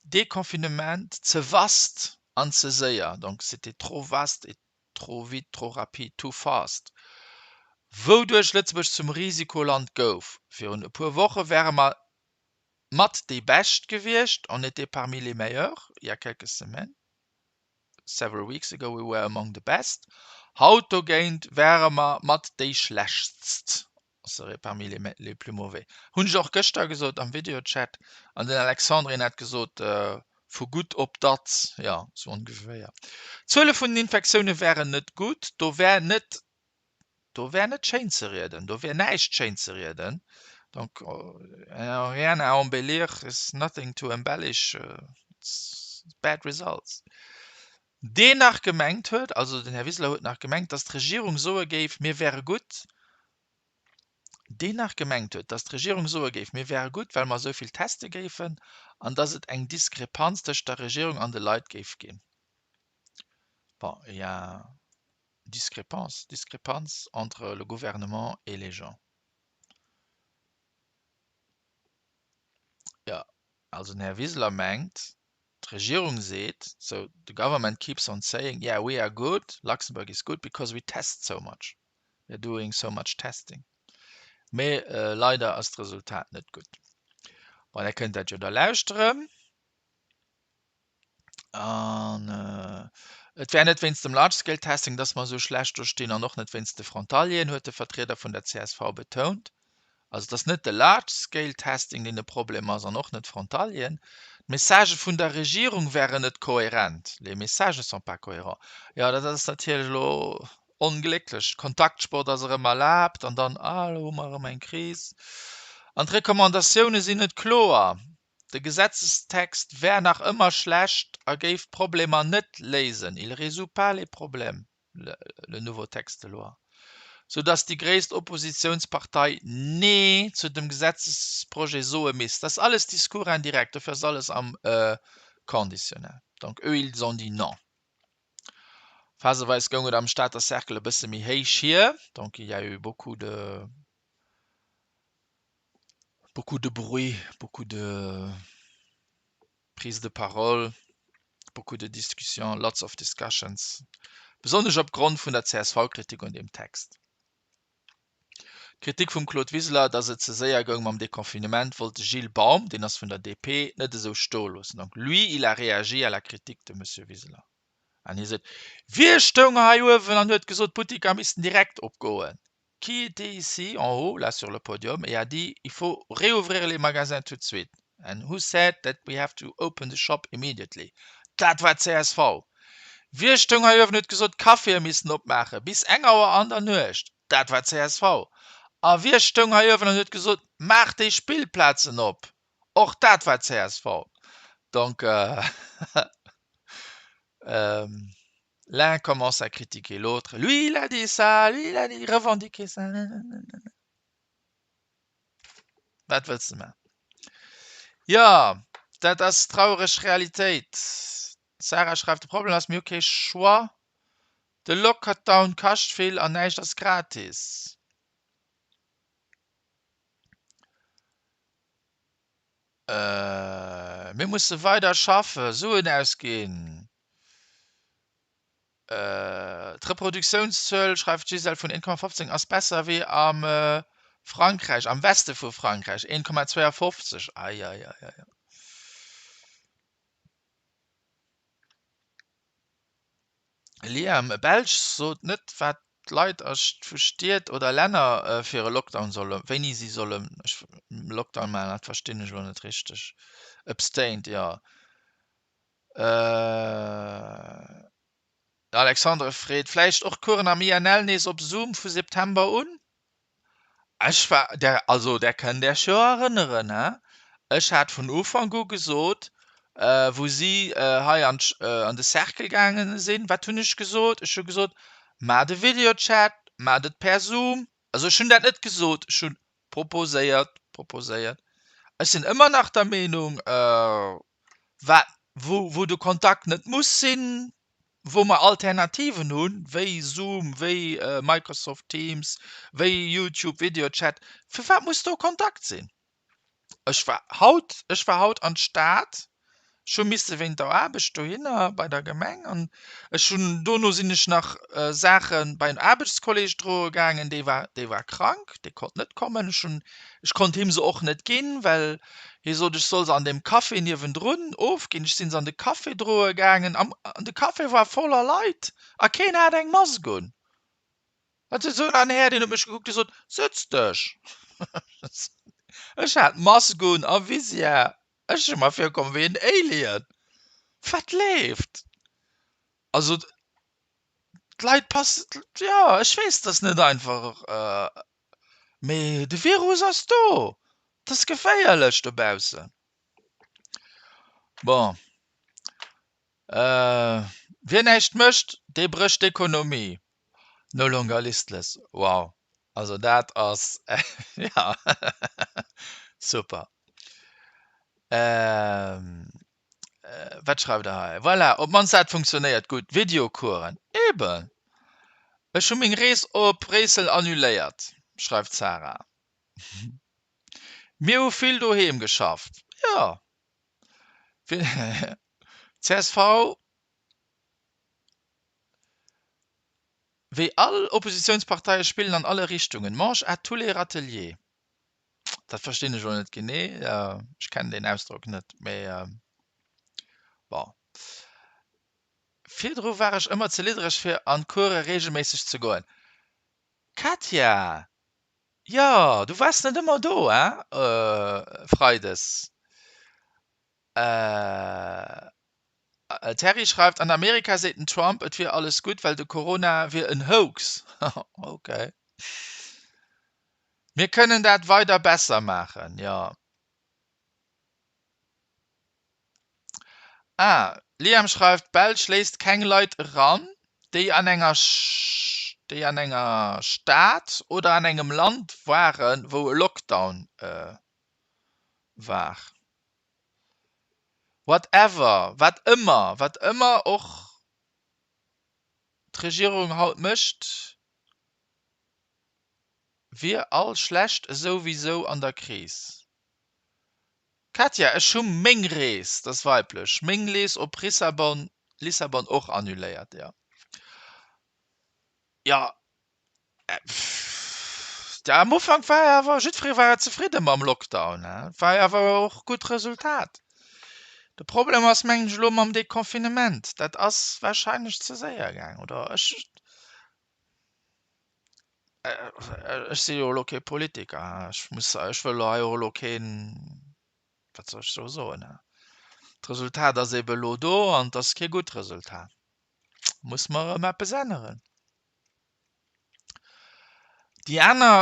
Deconfinement ze vast an ze séier, donc c'était trop vaste et trop vite, trop rapide, too fast, wouduerch Lëtzebuerg zum Risikoland gouf. Virun e puer Woche wäre mer mat déi Bescht gewiescht, on était parmi les meilleurs il y a quelques semaines, several weeks ago we were among the best, haut dogéint wäre mer mat déi Schlechtst, on serait parmi les les plus mauvais. Hunn ech och gëschter gesot am Videochat an den Alexandre hat gesot, vu gutt op datz, jo sou ongeféier. D'Zuele vun den Infektioune wären net gutt, do wär net do wär net schéin ze rieden, do wär näischt schéin ze rieden. Donc rien à embellir, is nothing to embellish, it's bad results. Deen nach gemengt huet, also den Här Wiseler huet nach gemengt, datt d'Regierung soe géif, mir wäre gutt, deen nach gemengt huet, datt d'Regierung soe géif, mir wäre gutt, well mer esou vill teste géifen, an datt et eng Diskrepanz tëscht der Regierung an de Leit géif ginn. Bon, il y a une discrépance, discrépanz entre le gouvernement et les gens. Jo, also den Här Wiseler mengt, d'Regierung seet, so the government keeps on saying, yeah, we are good, Luxembourg is good because we test so much. We are doing so much testing. Mee leider ass d'Resultat net gutt. Bon, där kënnt dat jo da lauschteren. An et wär net wéinst dem Large-Scale Testing, dass mer esou schlecht do stinn an och net wéinst de Frontalieren, huet de Vertrieder vun der csv betount. Also et ass net de Large-Scale Testing, deen de Problem ass an och net d'Frontalieren. D'Messagë vun der Regierung wären net kohärent. Les messages ne sont pas cohérents. Jo, dat ass natierlech elo onglécklech. Kontaktsport ass erëm erlaabt an dann, ah, elo hu mer erëm eng Kris. An d'Recommandatioune sinn net kloer. De Gesetzestext wär nach ëmmer schlecht a géif d'Problemer net léisen, il résout pas les problèmes. le nouveau texte de loi, sou dass déi gréisst Oppositiounspartei Nee zu dem Gesetzesprojet soe misst. Dat ass alles Discours indirect, dofir ass alles am Conditionnel. Donc eux, ils ont dit non. Phaseweis goung et am Stater Cercle e bësse méi héich hier, donc il y a eu beaucoup de beaucoup de bruit, beaucoup de prises de parole, beaucoup de discussions, lots of discussions, besonnesch op Grond vun der CSV-Kritik un deem Text. D'Kritik vum Claude Wiseler, datt et ze séier goung mam Deconfinement, wollt de Gilles Baum, deen ass vun der DP, net esou stoe loossen. Donc lui, il a réagi à la critique de Monsieur Wiseler. An hie seet, Wie stoung hei uewen an huet gesot, d'Buttiker missten direkt opgoen? Qui était ici en haut, là sur le podium, et a dit, il faut réouvrir les magasins tout de suite? And who said that we have to open the shop immediately? Dat war d'CSV. Wie stoung hei uewen huet gesot, d'Caféë missten opmaache bis eng Auer an der Nuecht? Dat war d'CSV. A wie stoung hei uewen an huet gesot, maacht déi Spillplazen op? Och dat war d'CSV. Donc, l'un commence à critiquer l'autre, lui il a dit ça, lui il a dit revendiqué ça. Wat wëlls de man? Jo, dat ass traureg Realitéit. D'Sarah schreift, De Problem ass, mir hu kee Choix. De Lockdown kascht vill an näischt ass gratis. Mir musse weider schaffen, Suen ausginn. D'Reproduktiounszuel, schreift d'Gisèle, vun 1,15 ass besser wéi am Frankräich, am Weste vu Frankräich, 1,52. Eieieiei. Liam, Belsch sot net wat d'Leit a vu Stied oder Länner fir e Lockdown solle, wéini si solle Lockdown maachen, dat verstinn ech elo net richteg. Abstained, jo. Alexandre freet, Vläicht och d'Coursen am INL nees op Zoom vu September un? Ech war der, also där kënnt Äech jo erënneren, he, ech hat vun Ufank u gesot, wou si hei an an de Cercle gaange sinn, wat hunn ech gesot? Ech hu gesot, Maacht e Videochat, maacht et per Zoom. Also ech hunn dat net gesot, ech hu proposéiert, proposéiert. Ech sinn ëmmer nach der Meenung, wat, wou, wou de Kontakt net muss sinn, wou mer Alternativen hunn, wéi Zoom, wéi Microsoft Teams, wéi YouTube Videochat, firwat muss do Kontakt sinn? Ech war haut, ech war haut an d'Stad, ech hu misse wéint der Aarbecht dohinner bei der Gemeng an ech hunn, dono sinn ech nach Saache bei en Aarbechtskolleg droe gaangen, dee war, dee war krank, dee konnt net kommen. Ech hunn, ech konnt him se och net ginn, well Hie sot, ech soll se an deem Café niewendrun ofginn. Ech sinn se an de Café droe gaangen. Am, an de Café war voller Leit a keen hat eng Mask un. Dat ass esou en Här, deen huet mech gekuckt, dee sot, Sëtz dech! Ech hat Mask un a Visière. Ech si mer virkomm wéi en Alien. Wat leeft? Also, d'Leit passen, jo, ech weess, et ass net einfach. Mee de Virus ass do! Et ass geféierlech dobaussen. Bon, wien näischt mécht, dee brécht d'Ekonomie. No longer listless. Wow, also dat ass, jo, super. Wat schreift der hei? Voilà, op d'mannst dat funktionéiert gutt. Videocoursen, eben. Ech hu meng Rees op Bréissel annuléiert, schreift d'Sarah. Mir hu vill doheem geschafft. Jo. Csv, wéi all Oppositiounsparteie spillen an alle Richtungen, mange à tous les râteliers. Dat verstinn ech elo net genee, ech kennen deen Ausdrock net, mee bon. Virdru war ech ëmmer ze liddereg fir an d'Course reegelméisseg ze goen. Katja, Jo, du waars net ëmmer do, hein, Freides. Terry schreift, An Amerika seet den Trump, et wier alles gutt, well de Corona wier en Hoax. Ok. Mir kënnen dat weider besser maachen, jo. Ah, Liam schreift, D'Belsch léisst keng Leit eran, déi an enger déi an enger Stad oder an engem Land waren, wou e Lockdown war. Whatever, wat ëmmer, wat ëmmer och d'Regierung haut mécht, wier all schlecht esouwisou an der Kris. Katja, ech hu meng Rees, dat ass weiblech, meng Lees op Rissabon, Lissabon och annuléiert, jo. Jo, Am Ufank war awer jiddweree war zefridde mam Lockdown. Et war awer och gutt Resultat. De Problem ass mengen ech elo mam Deconfinement, dat ass wahrscheinlech ze séier gaang, oder ech ech si jo elo kee Politiker, ech muss ech wëll hei och elo keen, wat soll ech do soen, d'Resultat ass ebe elo do an et ass kee gutt Resultat, muss mer erëm eppes änneren. Déi aner,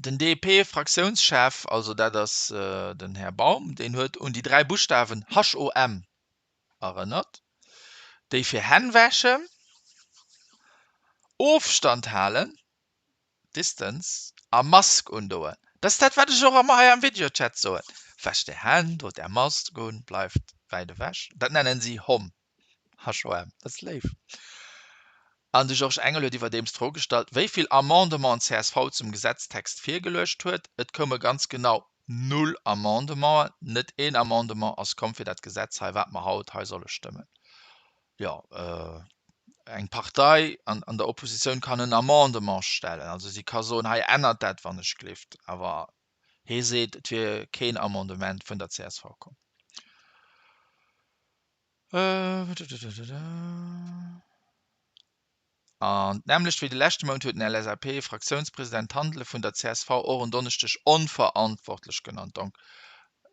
den DP-Fraktiounschef, also dat ass den Här Baum, deen huet un déi 3 Buschtawen HOM erënnert, déi fir Hänn wäschen, Ofstand halen, Distance, a Mask undoen. Dat ass dat, wat ech och ëmmer hei am Videochat soen, Wäscht Är Hänn, dot Är Mask un, bleift wäit ewech. Dat nennen si HOM. HOM, dat ass léif. An de Georges Engel huet iwwerdeems d'Fro gestallt, wéi vill Amendementen csv zum Gesetztext virgeluecht huet. Et koume ganz genau null Amendementen. Net een Amendement ass komm fir dat Gesetz hei, wat mer haut hei solle stëmmen. Jo, eng Partei an der Oppositioun kann en Amendement stellen. Also si ka soen, hei ännert dat wann ech gelift. Awer hee seet, et wier keen Amendement vun der csv komm. An d'nämmlecht wéi de leschte Mount huet den LSAP-Fraktiounspresident d'Handele vun der csv och en Donneschdeg onverantwortlech genannt. Donc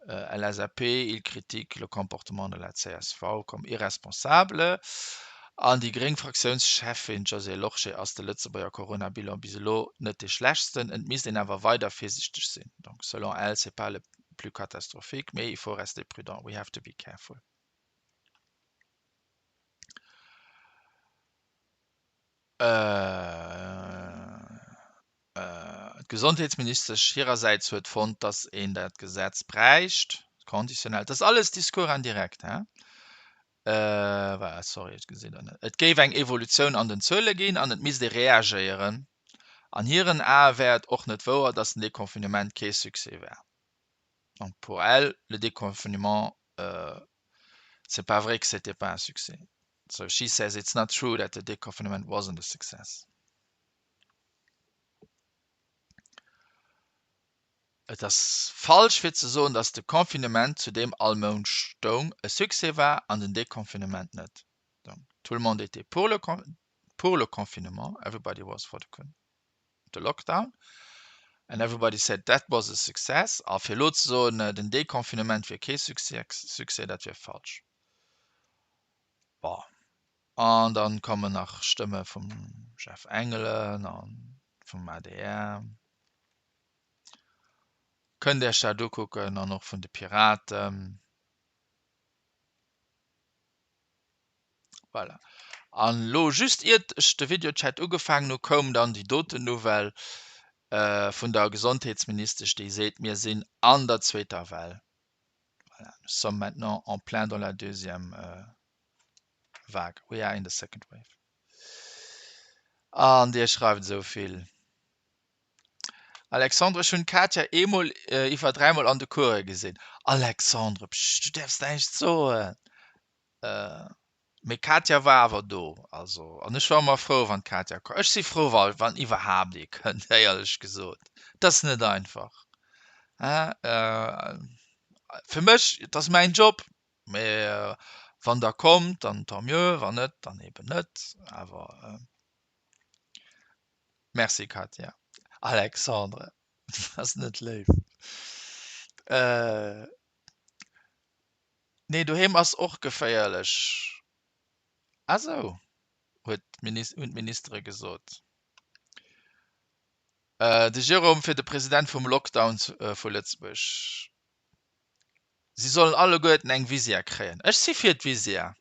LSAP, il critique le comportement de la csv comme irresponsable. An déi gréng Fraktiounscheffin Josée Lorsché ass de Lëtzebuerger Corona-Bilan bis elo net dee schlechtsten, et misst een awer weider virsiichteg sinn. Donc selon elle, c'est pas le plus catastrophique, mais il faut rester prudent, we have to be careful. D'Gesondheetsministesch hirersäits huet fonnt, datt een dat Gesetz bräicht, conditionnel, dat ass alles Discours indirect, hein, voilà, sorry, ech gesinn dat net, et géif eng Evolutioun an den Zuele ginn an et misst ee reagéieren. An hiren Ae wär et och net wouer, datt den Deconfinement kee Succès wär. Donc pour elle, le déconfinement, c'est pas vrai que c'était pas un succès. So she says it's not true that the deconfinement wasn't a success. Et ass falsch fir ze soen, datt de Confinement, zu deem all Mount stoung, e Succès war an den Deconfinement net. Donc tout le monde était pour le pour le confinement, everybody was for the the lockdown and everybody said that was a success. A fir elo ze soen, den Deconfinement wier kee Succès, dat wier falsch. Bon, an dann kommen nach Stëmme vum Jeff Engelen a vum adr. Kënnt Iech dat ukucken an och vun de Piraten. Voilà. An elo just iert ech de Videochat ugefaangen hu koum dann déi doten Nouvelle vun der Gesondheetsministesch, déi seet, mir sinn an der zweeter Well. Voilà, nous sommes maintenant en plein dans la deuxième vague. We are in the second wave. An Dir schreift esou vill. Alexandre, ech hunn d'Katia eemol iwwer dräimol an de Course gesinn. Alexandre, psscht, du däerfs näischt soen. Mee d'Katia war awer do, also, an ech war ëmmer frou, wann d'Katia koum. Ech si frou, wa wann iwwerhaapt ee kënnt, éierlech gesot. Et ass net einfach, hein. Fir mech, et ass mäin Job, mee wann der kommt, dann tant mieux, wann net, dann eben net. Awer Merci Katja. Alexandre, ass net léif. Nee, doheem ass och geféierlech. Ah sou, huet hunn d'Ministere gesot. De Jérôme fir de President vum Lockdown vu Lëtzebuerg. Si sollen alleguerten eng Visière kréien. Ech si fir d'Visière.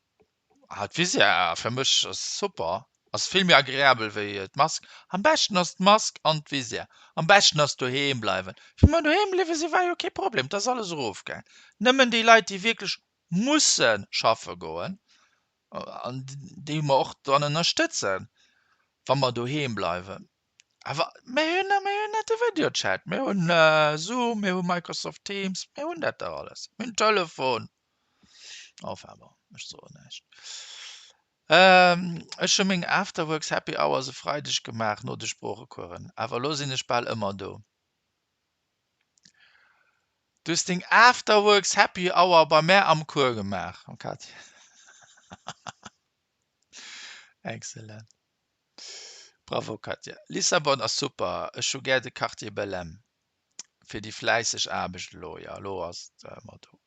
Ah, d'Visière fir mech ass super, ass vill méi agreabel wéi d'Mask. Am beschten ass d'Mask an d'Visière. Am beschten ass doheem bleiwen. Wéi mer doheem bliwwe sinn, war jo kee Problem, et ass alles erofgaang. Nëmmen déi Leit, déi wierklech musse schaffe goen, an déi mer och dann ënnerstëtzen, wa mer doheem bleiwen. Awer mir hunn, mir hunn net de Videochat, mir hunn Zoom, mir hu Microsoft Teams, mir hunn dat dach alles, mir hunn Telefon. Enfin bon, ech soen näischt. Ech hu meng Afterworks Happy Hours e Freideg gemaach no de Sproochecoursen, awer elo sinn ech bal ëmmer do. Du hues deng Afterworks Happy Hour bei mär am Cours gemaach, Katja. Excellent. Bravo Katja. Lissabon ass super, ech hu gär de Quartier Belém. Fir déi fläisseg Aarbecht elo, jo elo ass et mer do.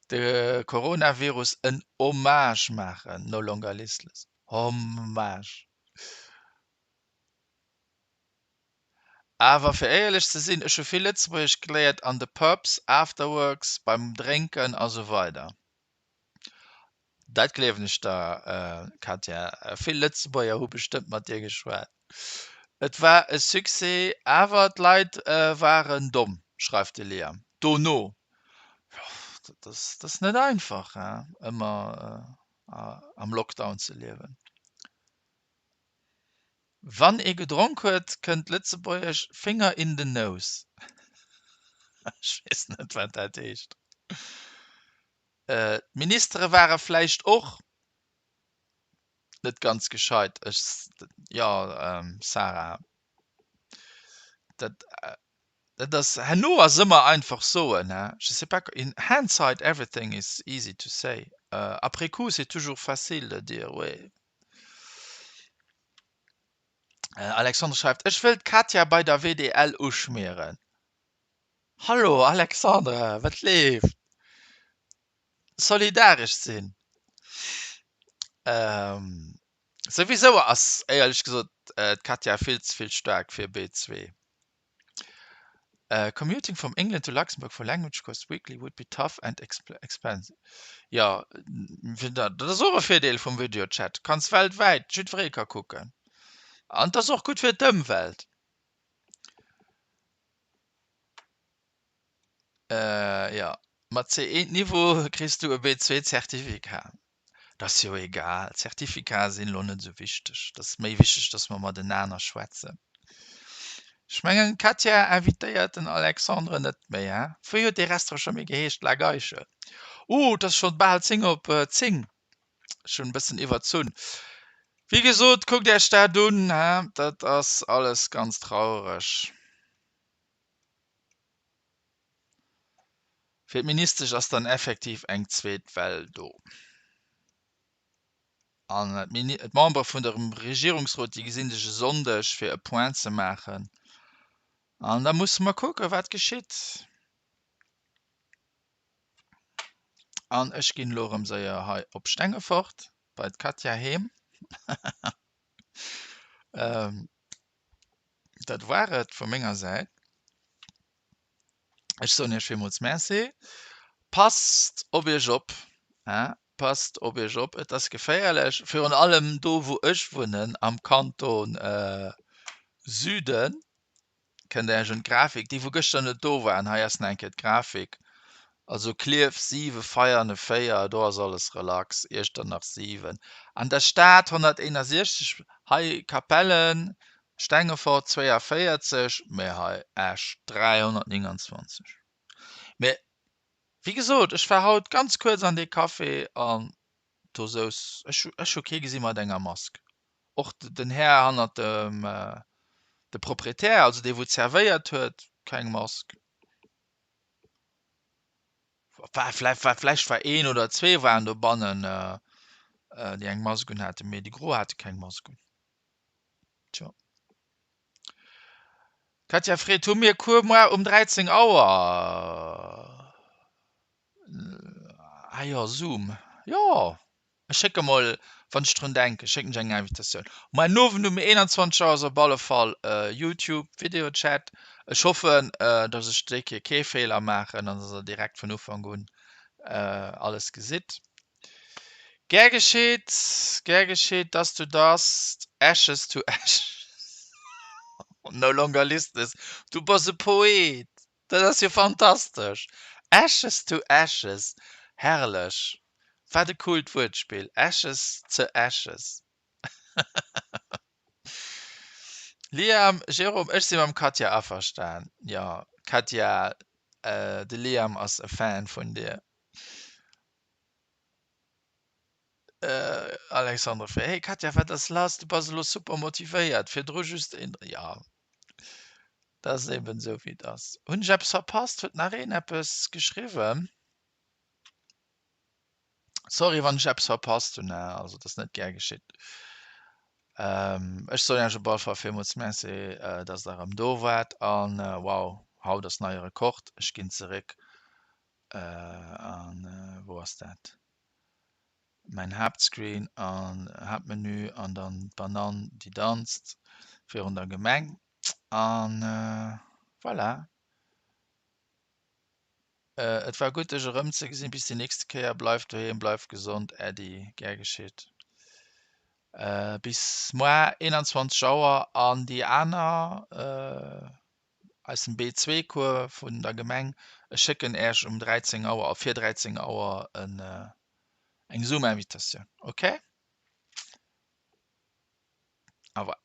De Coronavirus en Hommage maachen, no longer listless. Hommage. Awer fir éierlech ze sinn, ech hu vill Lëtzebuergesch geléiert an de Pubs, Afterworks, beim Drénken a sou weider. Dat gleewen ech der, Katja. Vill Lëtzebuerger hu bestëmmt mat dir geschwat. Et war e Succès, awer d'Leit waren domm, schreift de Liam dono. Jo, dat ass net einfach, ëmmer am Lockdown ze liewen. Wann ee gedronk huet, kënnt lëtzebuergesch Finger in the nose. Ech weess net, wat dat heescht. D'Ministere ware vläicht och net ganz gescheit. Ech, jo, Sarah, dat, dat ass, herno ass ëmmer einfach soen, he, je sais pas, in hindsight everything is easy to say, après coup c'est toujours facile de dire, oui. Alexandre schreift, Ech wëll d'Katja bei der WDL uschmieren. Hallo Alexandre, wat leeft? Solidaresch sinn. Souwisou ass éierlech gesot d'Katja vill ze vill staark fir B2. Commuting from England to Luxembourg for language course weekly would be tough and expensive. Jo, dat ass och e Virdeel vum Videochat, kanns weltwäit, jiddweree ka kucken. An et ass och gutt fir d'Ëmwelt. Jo, mat C1 Niveau kriss du e B2 Zertifikat. Dat ass jo egal, Zertifikate sinn elo net esou wichteg. Et ass méi wichteg, datt mer matenaner schwätzen. Ech mengen, d'Katja invitéiert den Alexandre net méi, hein? Wéi huet dee Restaurant scho méi geheescht? La Geiche. Oh, et ass schonn bal 10 op 10. Ech hunn e bëssen iwwerzunn. Wéi gesot, kuckt Iech dat un, hein? Dat ass alles ganz traureg. Fir d'Ministesch ass dann effektiv eng zweet Well do. An d'Membere vun dem Regierungsrot, déi gesinn sech e Sonndeg, fir e Point ze maachen. An da musse mer kucken, wat geschitt. An ech ginn elo erëm séier hei op Stengefort bei d'Katja heem. Dat war et vu menger Säit. Ech soen Iech villmools Merci. Passt op Iech op, passt op Iech op, et ass geféierlech, virun allem do wou ech wunnen am Kanton Süden. Kënnt Der Iech un d'Grafik, déi wou gëschter net do waren, hei ass nach eng Kéier d'Grafik. Also Klierf 7, Veiane 4, do ass alles relax, Iechternach 7, an der Stad 161, hei Capellen, Stengefort 42, mä hei Esch 329. Mä wéi gesot, ech war haut ganz kuerz an dee Café an do souz, ech ech hu kee gesi mat enger Mask. Och den Här hannert dem, de Proprietär, also dee wou zerwéiert huet, keng Mask. War vläicht war vläicht war een oder zwee waren dobannen, déi eng Mask un haten, mee déi Gros hate keng Mask un. Tjo. Katja freet, hu mir Cours moar um 13 Auer? Ah jo, Zoom. Jo, ech schécke mol, wann ech drun denken, schécken ech eng Invitatioun. Moar den Owend um 21 Auer ass op alle Fall Youtube Videochat. Ech hoffen, dass ech déi Kéier kee Feeler maachen an dass der direkt vun Ufank un alles gesitt. Gär geschitt, gär geschitt, dass du dass Ashes to Ashes no longer listless. Du bass e Poet, dat ass jo fantastesch. Ashes to Ashes, herrlech, wat e coolt Wuertspill, Ashes ze Ashes. Liam, Jérôme, ech si mam Katja averstan. Jo, Katja, de Liam ass e Fan vun dir. Alexandre Frey, Hey Katja, wat ass lass? Du bass elo super motivéiert, virdru just een, jo. Dat ass eben esou wéi et ass. Hunn ech eppes verpasst? Huet nach een eppes geschriwwen? Sorry wann ech eppes verpasst hunn, also dat ass net gär geschitt. Ech soen Iech op alle Fall villmools Merci, dass der erëm do waart an wow, haut ass neie Rekord. Ech ginn zeréck an wou ass dat? Mäin Haaptscreen an Haaptmenü an dann d'Banann déi danzt virun der Gemeng an voilà. Et war gutt dech erëmzegesinn. Bis déi nächste Kéier. Bleif doheem, bleif gesond Äddi. Gär geschitt. Bis moar 21 Auer an déi aner eisem B2 Cours vun der Gemeng. Ech schécken Äech um 13 Auer, vir 13 Auer eng Zoom Invitatioun. Ok? Au revoir.